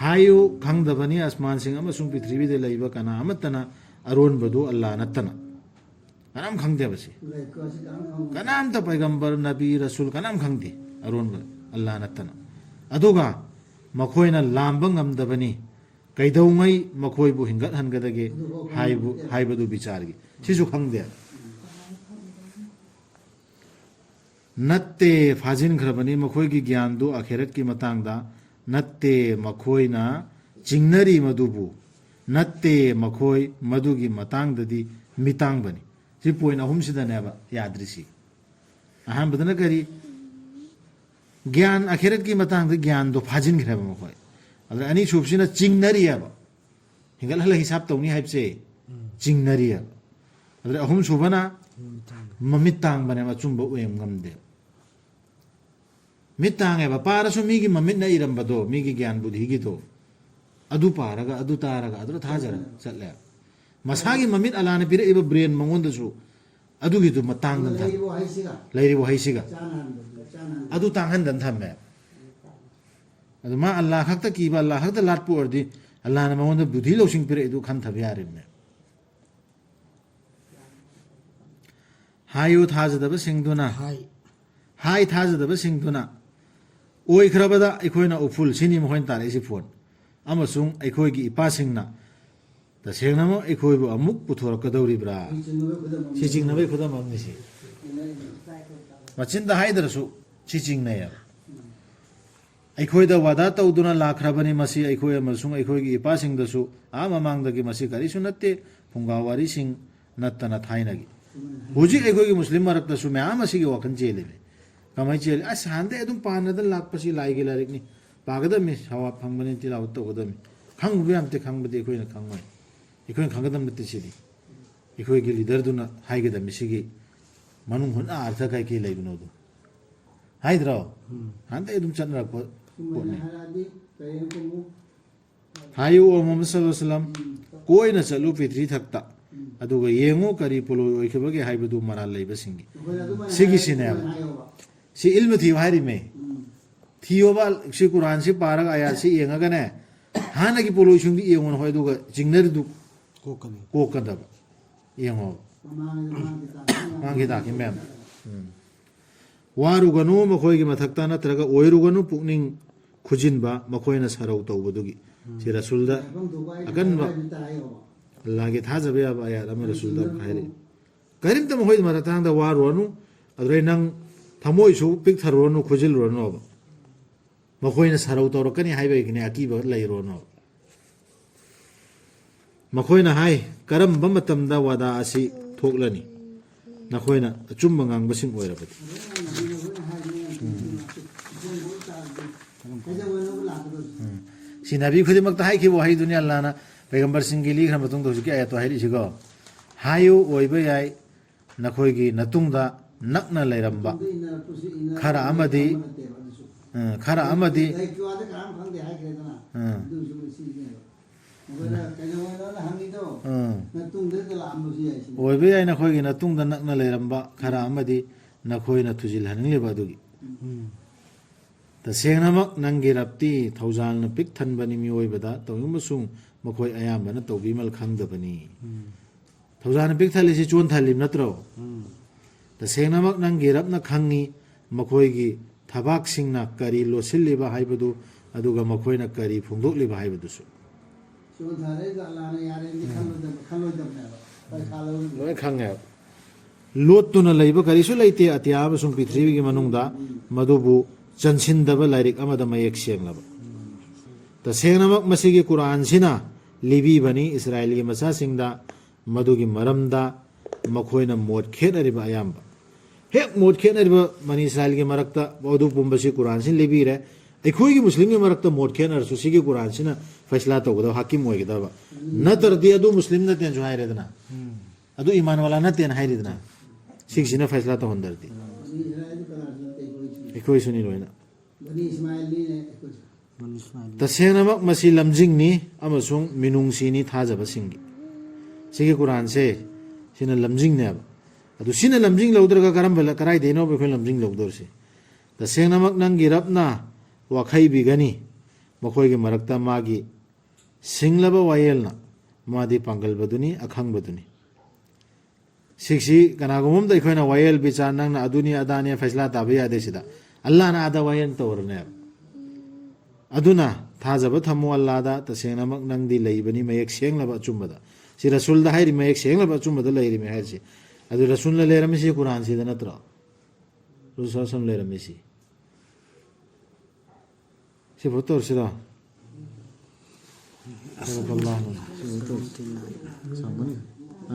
ꯍꯥꯏꯌꯨ, ꯈꯪꯗꯕꯅꯤ ꯑꯁꯃꯥꯟꯁꯤꯡ ꯑꯃꯁꯨꯡ ꯄ꯭ꯔꯤꯊꯤꯕꯤꯗ ꯂꯩꯕ ꯀꯅꯥ ꯑꯃꯠꯇꯅ ꯑꯔꯣꯟꯕꯗꯨ ꯑꯜꯂꯥ ꯅꯠꯇꯅ꯫ ꯀꯅꯥꯝ ꯈꯪꯗꯦꯕ ꯁꯤ꯫ ꯀꯅꯥꯝꯇ ꯄꯩꯒꯝꯕꯔ, ꯅꯕꯤ, ꯔꯁꯨꯜ ꯀꯅꯥꯝ ꯈꯪꯗꯦ ꯑꯔꯣꯟꯕ ꯑꯜꯂꯥ ꯅꯠꯇꯅ꯫ ꯑꯗꯨꯒ ꯃꯈꯣꯏꯅ ꯂꯥꯝꯕ ꯉꯝꯗꯕꯅꯤ꯫ ꯀꯩꯗꯧꯉꯩ ꯃꯈꯣꯏꯕꯨ ꯍꯤꯡꯒꯠꯍꯟꯒꯗꯒꯦ ꯍꯥꯏꯕꯨ-, ꯍꯥꯏꯕꯗꯨ ꯕꯤꯆꯥꯔꯒꯤ꯫ ꯁꯤꯁꯨ ꯈꯪꯗꯦ꯫ ꯅꯠꯇꯦ, ꯐꯥꯖꯤꯟꯈ꯭ꯔꯕꯅꯤ ꯃꯈꯣꯏꯒꯤ ꯒ꯭ꯌꯥꯟꯗꯨ ꯑꯈꯦꯔꯠꯀꯤ ꯃꯇꯥꯡꯗ꯫ ꯅꯠꯇꯦ, ꯃꯈꯣꯏꯅ ꯆꯤꯡꯅꯔꯤ ꯃꯗꯨꯕꯨ꯫ ꯅꯠꯇꯦ, ꯃꯈꯣꯏ ꯃꯗꯨꯒꯤ ꯃꯇꯥꯡꯗꯗꯤ ꯃꯤꯠ ꯇꯥꯡꯕꯅꯤ꯫ ꯁꯤ ꯄꯣꯏꯟ ꯑꯍꯨꯝꯁꯤꯗꯅꯦꯕ ꯌꯥꯗ꯭ꯔꯤꯁꯤ꯫ ꯑꯍꯥꯟꯕꯗꯅ ꯀꯔꯤ? ꯒ꯭ꯌꯥꯟ, ꯑꯈꯦꯔꯠꯀꯤ ꯃꯇꯥꯡꯗ ꯒ꯭ꯌꯥꯟꯗꯣ ꯐꯥꯖꯤꯟꯈ꯭ꯔꯦꯕ ꯃꯈꯣꯏ꯫ ꯑꯗꯨꯗ ꯑꯅꯤꯁꯨꯕꯁꯤꯅ ꯆꯤꯡꯅꯔꯤꯑꯕ꯫ ꯍꯦꯟꯒꯠꯍꯜꯂ ꯍꯤꯁꯥꯞ ꯇꯧꯅꯤ ꯍꯥꯏꯕꯁꯦ ꯆꯤꯡꯅꯔꯤꯑꯕ꯫ ꯑꯗꯨꯗ ꯑꯍꯨꯝꯁꯨꯕꯅ ꯃꯃꯤꯠ ꯇꯥꯡꯕꯅꯦꯕ, ꯑꯆꯨꯝꯕ ꯑꯣꯏ ꯉꯝꯗꯦꯕ꯫ ꯃꯤꯠ ꯇꯥꯡꯉꯦꯕ꯫ ꯄꯥꯔꯁꯨ ꯃꯤꯒꯤ ꯃꯃꯤꯠꯅ ꯏꯔꯝꯕꯗꯣ, ꯃꯤꯒꯤ ꯒ꯭ꯌꯥꯟ ꯕꯨꯙꯤꯒꯤꯗꯣ, ꯑꯗꯨ ꯄꯥꯔꯒ, ꯑꯗꯨ ꯇꯥꯔꯒ, ꯑꯗꯨꯗ ꯊꯥꯖꯔ ꯆꯠꯂꯦ꯫ ꯃꯁꯥꯒꯤ ꯃꯃꯤꯠ ꯑꯂꯥꯅ ꯄꯤꯔꯛꯏꯕ ꯕ꯭ꯔꯦꯟ ꯃꯉꯣꯟꯗꯁꯨ ꯑꯗꯨꯒꯤꯗꯨ ꯃꯇꯥꯡꯗ ꯊꯝ-, ꯂꯩꯔꯤꯕ ꯋꯥꯍꯩꯁꯤꯒ꯫ ꯂꯩꯔꯤꯕ ꯋꯥꯍꯩꯁꯤꯒ꯫ ꯆꯥꯟꯅꯍꯟꯕꯗꯨ, ꯆꯥꯟꯅꯍꯟꯕꯗꯨ꯫ ꯑꯗꯨ ꯇꯥꯡꯍꯟꯗꯅ ꯊꯝꯃꯦ꯫ ꯑꯗꯨ ꯃꯥ ꯑꯜꯂꯥ ꯈꯛꯇ ꯀꯤꯕ, ꯑꯜꯂꯥ ꯈꯛꯇ ꯂꯥꯠꯄ ꯑꯣꯏꯔꯗꯤ, ꯑꯜꯂꯥꯅ ꯃꯉꯣꯟꯗ ꯕꯨꯙꯤ ꯂꯧꯁꯤꯡ ꯄꯤꯔꯛꯏꯗꯨ ꯈꯟꯊꯕ ꯌꯥꯔꯤꯕꯅꯦ꯫ ꯍꯥꯏꯌꯨ ꯊꯥꯖꯗꯕꯁꯤꯡꯗꯨꯅ꯫ ꯍꯥꯏ꯫ ꯍꯥꯏ ꯊꯥꯖꯗꯕꯁꯤꯡꯗꯨꯅ꯫ ꯑꯣꯏꯈ꯭ꯔꯕꯗ ꯑꯩꯈꯣꯏꯅ ꯎꯐꯨꯜ, ꯁꯤꯅꯤ ꯃꯈꯣꯏꯅ ꯇꯥꯔꯛꯏꯁꯤ ꯐꯣꯟ꯫ ꯑꯃꯁꯨꯡ ꯑꯩꯈꯣꯏꯒꯤ ꯏꯄꯥꯁꯤꯡꯅ ꯇꯁꯦꯡꯅꯃꯛ ꯑꯩꯈꯣꯏꯕꯨ ꯑꯃꯨꯛ ꯄꯨꯊꯣꯔꯛꯀꯗꯧꯔꯤꯕ꯭ꯔꯥ? ꯁꯤ ꯆꯤꯡꯅꯕꯒꯤ ꯈꯨꯗꯝ ꯑꯃꯅꯤ ꯁꯤ꯫ ꯃꯆꯤꯟꯗ ꯍꯥꯏꯗ꯭ꯔꯁꯨ ꯁꯤ ꯆꯤꯡꯅꯩꯌꯦꯕ꯫ ꯑꯩꯈꯣꯏꯗ ꯋꯥꯗꯥ ꯇꯧꯗꯨꯅ ꯂꯥꯛꯈ꯭ꯔꯕꯅꯤ, ꯃꯁꯤ ꯑꯩꯈꯣꯏ ꯑꯃꯁꯨꯡ ꯑꯩꯈꯣꯏꯒꯤ ꯏꯄꯥꯁꯤꯡꯗꯁꯨ ꯑꯥ ꯃꯃꯥꯡꯗꯒꯤ꯫ ꯃꯁꯤ ꯀꯔꯤꯁꯨ ꯅꯠꯇꯦ, ꯐꯨꯡꯒꯥ ꯋꯥꯔꯤꯁꯤꯡ ꯅꯠꯇꯅ ꯊꯥꯏꯅꯒꯤ꯫ ꯍꯧꯖꯤꯛ ꯑꯩꯈꯣꯏꯒꯤ ꯃꯨꯁꯂꯤꯝ ꯃꯔꯛꯇꯁꯨ ꯃꯌꯥꯝ ꯑꯁꯤꯒꯤ ꯋꯥꯈꯜ ꯆꯦꯜꯂꯤꯅꯤ꯫ ꯀꯃꯥꯏꯅ ꯆꯦꯜꯂꯤ? "ꯑꯁ, ꯍꯥꯟꯅꯗꯩ ꯑꯗꯨꯝ ꯄꯥꯟꯅꯗꯅ ꯂꯥꯛꯄꯁꯤ ꯂꯥꯏꯒꯤ ꯂꯥꯏꯔꯤꯛꯅꯤ, ꯄꯥꯒꯗꯕꯅꯤ, ꯁꯋꯥꯕ ꯐꯪꯕꯅꯤ, ꯇꯤꯂꯥꯋꯠ ꯇꯧꯒꯗꯕꯅꯤ"꯫ ꯈꯪꯕ ꯌꯥꯝ ꯅꯠꯇꯦ, ꯈꯪꯕꯗꯤ ꯑꯩꯈꯣꯏꯅ ꯈꯪꯉꯣꯏ꯫ ꯑꯩꯈꯣꯏꯅ ꯈꯪꯒꯗꯕ ꯅꯠꯇꯦ ꯁꯤꯗꯤ꯫ ꯑꯩꯈꯣꯏꯒꯤ ꯂꯤꯗꯔꯗꯨꯅ ꯍꯥꯏꯒꯗꯕꯅꯤ ꯁꯤꯒꯤ ꯃꯅꯨꯡ ꯍꯨꯠꯅ ꯑꯥꯔꯊ ꯀꯩ ꯀꯩ ꯂꯩꯕꯅꯣꯗꯣ꯫ ꯍꯥꯏꯗ꯭ꯔꯣ? ꯎꯝ꯫ ꯍꯥꯟꯅꯗꯩ ꯑꯗꯨꯝ ꯆꯠꯅꯔꯛꯄ ꯁꯨꯝꯕꯁꯦ ꯄꯣꯠꯅꯤ꯫ ꯍꯥꯏꯔꯛꯑꯗꯤ ꯀꯔꯤ ꯍꯥꯏꯅ ꯈꯨꯝꯃꯨ? ꯍꯥꯏꯌꯨ, "ꯑꯣ ꯃꯨꯍꯝꯃꯗ ꯁꯜꯂꯜꯂꯥꯍꯨ ꯑꯂꯩꯍꯤ ꯋꯥꯁꯜꯂꯝ, ꯎꯝ꯫ ꯀꯣꯏꯅ ꯆꯠꯂꯨ ꯄ꯭ꯔꯤꯊꯤꯕꯤ ꯊꯛꯇ, ꯎꯝ꯫ ꯑꯗꯨꯒ ꯌꯦꯡꯉꯨ ꯀꯔꯤ ꯄꯣꯠꯂꯣꯏ ꯑꯣꯏꯈꯤꯕꯒꯦ ꯍꯥꯏꯕꯗꯨ ꯃꯔꯥꯜ ꯂꯩꯕꯁꯤꯡꯒꯤ"꯫ ꯑꯩꯈꯣꯏꯅ ꯑꯗꯨꯃꯥꯏꯅ ꯁꯤꯒꯤꯁꯤꯅꯦꯕ꯫ ꯍꯥꯏꯌꯣꯕ꯫ ꯁꯤ ꯏꯜꯃ ꯊꯤꯌꯨ ꯍꯥꯏꯔꯤꯃꯦ꯫ ꯎꯝ꯫ ꯊꯤꯌꯣꯕ, ꯁꯤ ꯀꯨꯔꯥꯟꯁꯤ ꯄꯥꯔꯒ, ꯑꯌꯥꯠꯁꯤ ꯌꯦꯡꯉꯒꯅꯦ, ꯍꯥꯟꯅꯒꯤ ꯄꯣꯠꯂꯣꯏꯁꯤꯡꯗꯨ ꯌꯦꯡꯉꯣ ꯍꯣꯏ, ꯑꯗꯨꯒ ꯆꯤꯡꯅꯔꯤꯗꯨ ꯀꯣꯛꯀꯅꯤ꯫ ꯀꯣꯛꯀꯗꯕ꯫ ꯌꯦꯡꯉꯣ꯫ ꯃꯃꯥꯡꯒꯤ, ꯃꯃꯥꯡꯒꯤ ꯇꯥꯛꯈꯤ ꯃꯌꯥꯝ꯫ ꯃꯃꯥꯡꯒꯤ ꯇꯥꯛꯈꯤ ꯃꯌꯥꯝ꯫ ꯎꯝ꯫ ꯋꯥꯔꯨꯒꯅꯨ ꯃꯈꯣꯏꯒꯤ ꯃꯊꯛꯇ, ꯅꯠꯇ꯭ꯔꯒ ꯑꯣꯏꯔꯨꯒꯅꯨ ꯄꯨꯛꯅꯤꯡ ꯈꯨꯖꯤꯟꯕ ꯃꯈꯣꯏꯅ ꯁꯔꯧ ꯇꯧꯕꯗꯨꯒꯤ꯫ ꯎꯝ꯫ ꯁꯤ ꯔꯁꯨꯜꯗ ꯍꯥꯏꯐꯝ ꯊꯣꯛꯄ ꯑꯩꯅ ꯑꯀꯟꯕ ꯍꯥꯏꯕ ꯇꯥꯏꯌꯣꯕ꯫ ꯑꯜꯂꯥꯍꯒꯤ ꯊꯥꯖꯕ ꯌꯥꯕ ꯑꯌꯥꯠ ꯑꯃ ꯔꯁꯨꯜꯗ ꯑꯃꯨꯛ ꯍꯥꯏꯔꯛꯏ꯫ ꯀꯔꯤꯝꯇ ꯃꯈꯣꯏꯒꯤ ꯃꯇꯥꯡꯗ ꯋꯥꯔꯨꯔꯅꯨ, ꯑꯗꯨꯗꯩ ꯅꯪ ꯊꯃꯣꯏꯁꯨ ꯄꯤꯛꯊꯔꯨꯔꯅꯨ, ꯈꯨꯖꯤꯜꯂꯨꯔꯅꯣꯕ꯫ ꯃꯈꯣꯏꯅ ꯁꯔꯧ ꯇꯧꯔꯛꯀꯅꯤ ꯍꯥꯏꯕꯒꯤꯅꯦ ꯑꯀꯤꯕ ꯂꯩꯔꯨꯔꯅꯣꯕ꯫ ꯃꯈꯣꯏꯅ ꯍꯥꯏ, "ꯀꯔꯝꯕ ꯃꯇꯝꯗ ꯋꯥꯗꯥ ꯑꯁꯤ ꯊꯣꯛꯂꯅꯤ? ꯅꯈꯣꯏꯅ ꯑꯆꯨꯝꯕ ꯉꯥꯡꯕꯁꯤꯡ ꯑꯣꯏꯔꯕꯗꯤ?" ꯎꯝ꯫ ꯁꯤ ꯅꯕꯤ ꯈꯨꯗꯤꯡꯃꯛꯇ ꯍꯥꯏꯈꯤꯕ ꯋꯥꯍꯩꯗꯨꯅꯤ ꯑꯜꯂꯥꯅ ꯄꯩꯒꯝꯕꯔꯁꯤꯡꯒꯤ ꯂꯤꯈ꯭ꯔ ꯃꯇꯨꯡꯗ ꯍꯧꯖꯤꯛꯀꯤ ꯑꯥꯌꯠꯇꯣ ꯍꯥꯏꯔꯛꯏꯁꯤꯀꯣ꯫ "ꯍꯥꯏꯌꯨ, ꯑꯣꯏꯕ ꯌꯥꯏ, ꯅꯈꯣꯏꯒꯤ ꯅꯇꯨꯡꯗ ꯅꯛꯅ ꯂꯩꯔꯝꯕ ꯈꯔ ꯑꯃꯗꯤ, ꯎꯝ, ꯈꯔ ꯑꯃꯗꯤ, ꯎꯝ, ꯎꯝ, ꯑꯣꯏꯕ ꯌꯥꯏ, ꯅꯈꯣꯏꯒꯤ ꯅꯇꯨꯡꯗ ꯅꯛꯅ ꯂꯩꯔꯝꯕ ꯈꯔ ꯑꯃꯗꯤ ꯅꯈꯣꯏꯅ ꯊꯨꯖꯤꯜꯍꯟꯅꯤꯡꯂꯤꯕ ꯑꯗꯨꯒꯤ꯫ ꯎꯝ꯫ ꯇꯁꯦꯡꯅꯃꯛ ꯅꯪꯒꯤ ꯔꯕꯇꯤ ꯊꯧꯖꯥꯜꯅ ꯄꯤꯛ ꯊꯟꯕꯅꯤ ꯃꯤꯑꯣꯏꯕꯗ, ꯇꯧꯏꯒꯨꯝꯕꯁꯨꯡ ꯃꯈꯣꯏ ꯑꯌꯥꯝꯕꯅ ꯇꯧꯕꯤꯃꯜ ꯈꯪꯗꯕꯅꯤ꯫ ꯎꯝ꯫ ꯊꯧꯖꯥꯜꯅ ꯄꯤꯛ ꯊꯜꯂꯤꯁꯤ ꯆꯣꯟ ꯊꯜꯂꯤꯕ ꯅꯠꯇ꯭ꯔꯣ? ꯎꯝ꯫ ꯇꯁꯦꯡꯅꯃꯛ ꯅꯪꯒꯤ ꯔꯕꯅ ꯈꯪꯉꯤ, ꯃꯈꯣꯏꯒꯤ ꯊꯕꯥꯛꯁꯤꯡꯅ ꯀꯔꯤ ꯂꯣꯠꯁꯤꯜꯂꯤꯕ ꯍꯥꯏꯕꯗꯨ, ꯑꯗꯨꯒ ꯃꯈꯣꯏꯅ ꯀꯔꯤ ꯐꯣꯡꯗꯣꯛꯂꯤꯕ ꯍꯥꯏꯕꯗꯨꯁꯨ꯫ ꯆꯣꯟ ꯊꯥꯔꯛꯏꯗꯣ ꯑꯜꯂꯥꯅ ꯌꯥꯔꯦꯅ ꯈꯜꯂꯣꯏꯗꯕ-, ꯈꯜꯂꯣꯏꯗꯕꯅꯦꯕ꯫ ꯄꯩꯁꯥ ꯂꯧꯔꯤꯕ꯫ ꯂꯣꯏ ꯈꯪꯉꯦꯕ꯫ ꯂꯣꯠꯇꯨꯅ ꯂꯩꯕ ꯀꯔꯤꯁꯨ ꯂꯩꯇꯦ ꯑꯇꯤꯌꯥ ꯑꯃꯁꯨꯡ ꯄ꯭ꯔꯤꯊꯤꯕꯤꯒꯤ ꯃꯅꯨꯡꯗ, ꯃꯗꯨꯕꯨ ꯆꯟꯁꯤꯟꯗꯕ ꯂꯥꯏꯔꯤꯛ ꯑꯃꯗ ꯃꯌꯦꯛ ꯁꯦꯡꯂꯕ꯫ ꯇꯁꯦꯡꯅꯃꯛ ꯃꯁꯤꯒꯤ ꯀꯨꯔꯥꯟꯁꯤꯅ ꯂꯤꯕꯤꯕꯅꯤ ꯏꯁꯔꯥꯌꯦꯜꯒꯤ ꯃꯆꯥꯁꯤꯡꯗ, ꯃꯗꯨꯒꯤ ꯃꯔꯝꯗ ꯃꯈꯣꯏꯅ ꯃꯣꯠ ꯈꯦꯠꯅꯔꯤꯕ ꯑꯌꯥꯝꯕ꯫ ꯍꯦꯛ ꯃꯣꯠ ꯈꯦꯠꯅꯔꯤꯕ ꯕꯅꯤ ꯏꯁꯔꯥꯌꯦꯜꯒꯤ ꯃꯔꯛꯇ ꯑꯗꯨ ꯄꯨꯝꯕꯁꯤ ꯀꯨꯔꯥꯟꯁꯤꯅ ꯂꯤꯕꯤꯔꯦ꯫ ꯑꯩꯈꯣꯏꯒꯤ ꯃꯨꯁꯂꯤꯝꯒꯤ ꯃꯔꯛꯇ ꯃꯣꯠ ꯈꯦꯠꯅꯔꯁꯨ ꯁꯤꯒꯤ ꯀꯨꯔꯥꯟꯁꯤꯅ ꯐꯩꯁꯂꯥ ꯇꯧꯒꯗꯕ, ꯍꯥꯀꯤꯝ ꯑꯣꯏꯒꯗꯕ꯫ ꯅꯠꯇ꯭ꯔꯗꯤ ꯑꯗꯨ ꯃꯨꯁꯂꯤꯝ ꯅꯠꯇꯦꯅꯁꯨ ꯍꯥꯏꯔꯦꯗꯅ꯫ ꯎꯝ꯫ ꯑꯗꯨ ꯏꯃꯥꯟ ꯋꯥꯂꯥ ꯅꯠꯇꯦꯅ ꯍꯥꯏꯔꯤꯗꯅ꯫ ꯁꯤꯒꯤꯁꯤꯅ ꯐꯩꯁꯂꯥ ꯇꯧꯍꯟꯗ꯭ꯔꯗꯤ꯫ ꯕꯅꯤ ꯏꯁꯔꯥꯌꯦꯜꯗꯤ ꯀꯅꯥꯁꯨ ꯅꯠꯇꯦ, ꯑꯩꯈꯣꯏꯁꯨꯅꯤ꯫ ꯑꯩꯈꯣꯏꯁꯨꯅꯤ ꯂꯣꯏꯅ꯫ ꯕꯅꯤ ꯏꯁꯃꯥꯏꯜꯅꯤꯅꯦ ꯑꯩꯈꯣꯏꯁꯨ꯫ ꯕꯅꯤ ꯏꯁꯃꯥꯏꯜ꯫ ꯇꯁꯦꯡꯅꯃꯛ ꯃꯁꯤ ꯂꯝꯖꯤꯡꯅꯤ ꯑꯃꯁꯨꯡ ꯃꯤꯅꯨꯡꯁꯤꯅꯤ ꯊꯥꯖꯕꯁꯤꯡꯒꯤ꯫ ꯁꯤꯒꯤ ꯀꯨꯔꯥꯟꯁꯦ, ꯁꯤꯅ ꯂꯝꯖꯤꯡꯅꯦꯕ꯫ ꯑꯗꯨ ꯁꯤꯅ ꯂꯝꯖꯤꯡ ꯂꯧꯗ꯭ꯔꯒ ꯀꯔꯝꯕ ꯂ-, ꯀꯗꯥꯏꯗꯩꯅꯣꯕ ꯑꯩꯈꯣꯏ ꯂꯝꯖꯤꯡ ꯂꯧꯗꯧꯔꯤꯁꯦ? ꯇꯁꯦꯡꯅꯃꯛ ꯅꯪꯒꯤ ꯔꯕꯅ ꯋꯥꯈꯩꯕꯤꯒꯅꯤ, ꯃꯈꯣꯏꯒꯤ ꯃꯔꯛꯇ ꯃꯥꯒꯤ ꯁꯤꯡꯂꯕ ꯋꯥꯌꯦꯜꯅ, ꯃꯥꯗꯤ ꯄꯥꯡꯒꯜꯕꯗꯨꯅꯤ, ꯑꯈꯪꯕꯗꯨꯅꯤ꯫ ꯁꯤꯒꯤꯁꯤ ꯀꯅꯥꯒꯨꯝꯕ ꯑꯝꯗ ꯑꯩꯈꯣꯏꯅ ꯋꯥꯌꯦꯜ ꯕꯤꯆꯥꯔ, ꯅꯪꯅ ꯑꯗꯨꯅꯤ ꯑꯗꯥꯅꯤ ꯐꯩꯁꯂꯥ ꯇꯥꯕ ꯌꯥꯗꯦ ꯁꯤꯗ꯫ ꯑꯜꯂꯥꯅ ꯑꯥꯗ ꯋꯥꯌꯦꯜ ꯇꯧꯔꯅꯦꯕ꯫ ꯑꯗꯨꯅ ꯊꯥꯖꯕ ꯊꯝꯃꯨ ꯑꯜꯂꯥꯗ, ꯇꯁꯦꯡꯅꯃꯛ ꯅꯪꯗꯤ ꯂꯩꯕꯅꯤ ꯃꯌꯦꯛ ꯁꯦꯡꯂꯕ ꯑꯆꯨꯝꯕꯗ꯫ ꯁꯤ ꯔꯁꯨꯜꯗ ꯍꯥꯏꯔꯤ, ꯃꯌꯦꯛ ꯁꯦꯡꯂꯕ ꯑꯆꯨꯝꯕꯗ ꯂꯩꯔꯤꯃꯤ ꯍꯥꯏꯔꯤꯁꯤ꯫ ꯑꯗꯨ ꯔꯁꯨꯜꯅ ꯂꯩꯔꯝꯃꯤꯁꯤ ꯀꯨꯔꯥꯟꯁꯤꯗ ꯅꯠꯇ꯭ꯔꯣ? ꯔꯁꯨꯜ ꯁꯜꯂꯝ ꯂꯩꯔꯝꯃꯤꯁꯤ꯫ ꯁꯤ ꯐꯣꯇꯣ ꯇꯧꯔꯁꯤꯔꯣ? ꯁꯪꯕꯅꯤ꯫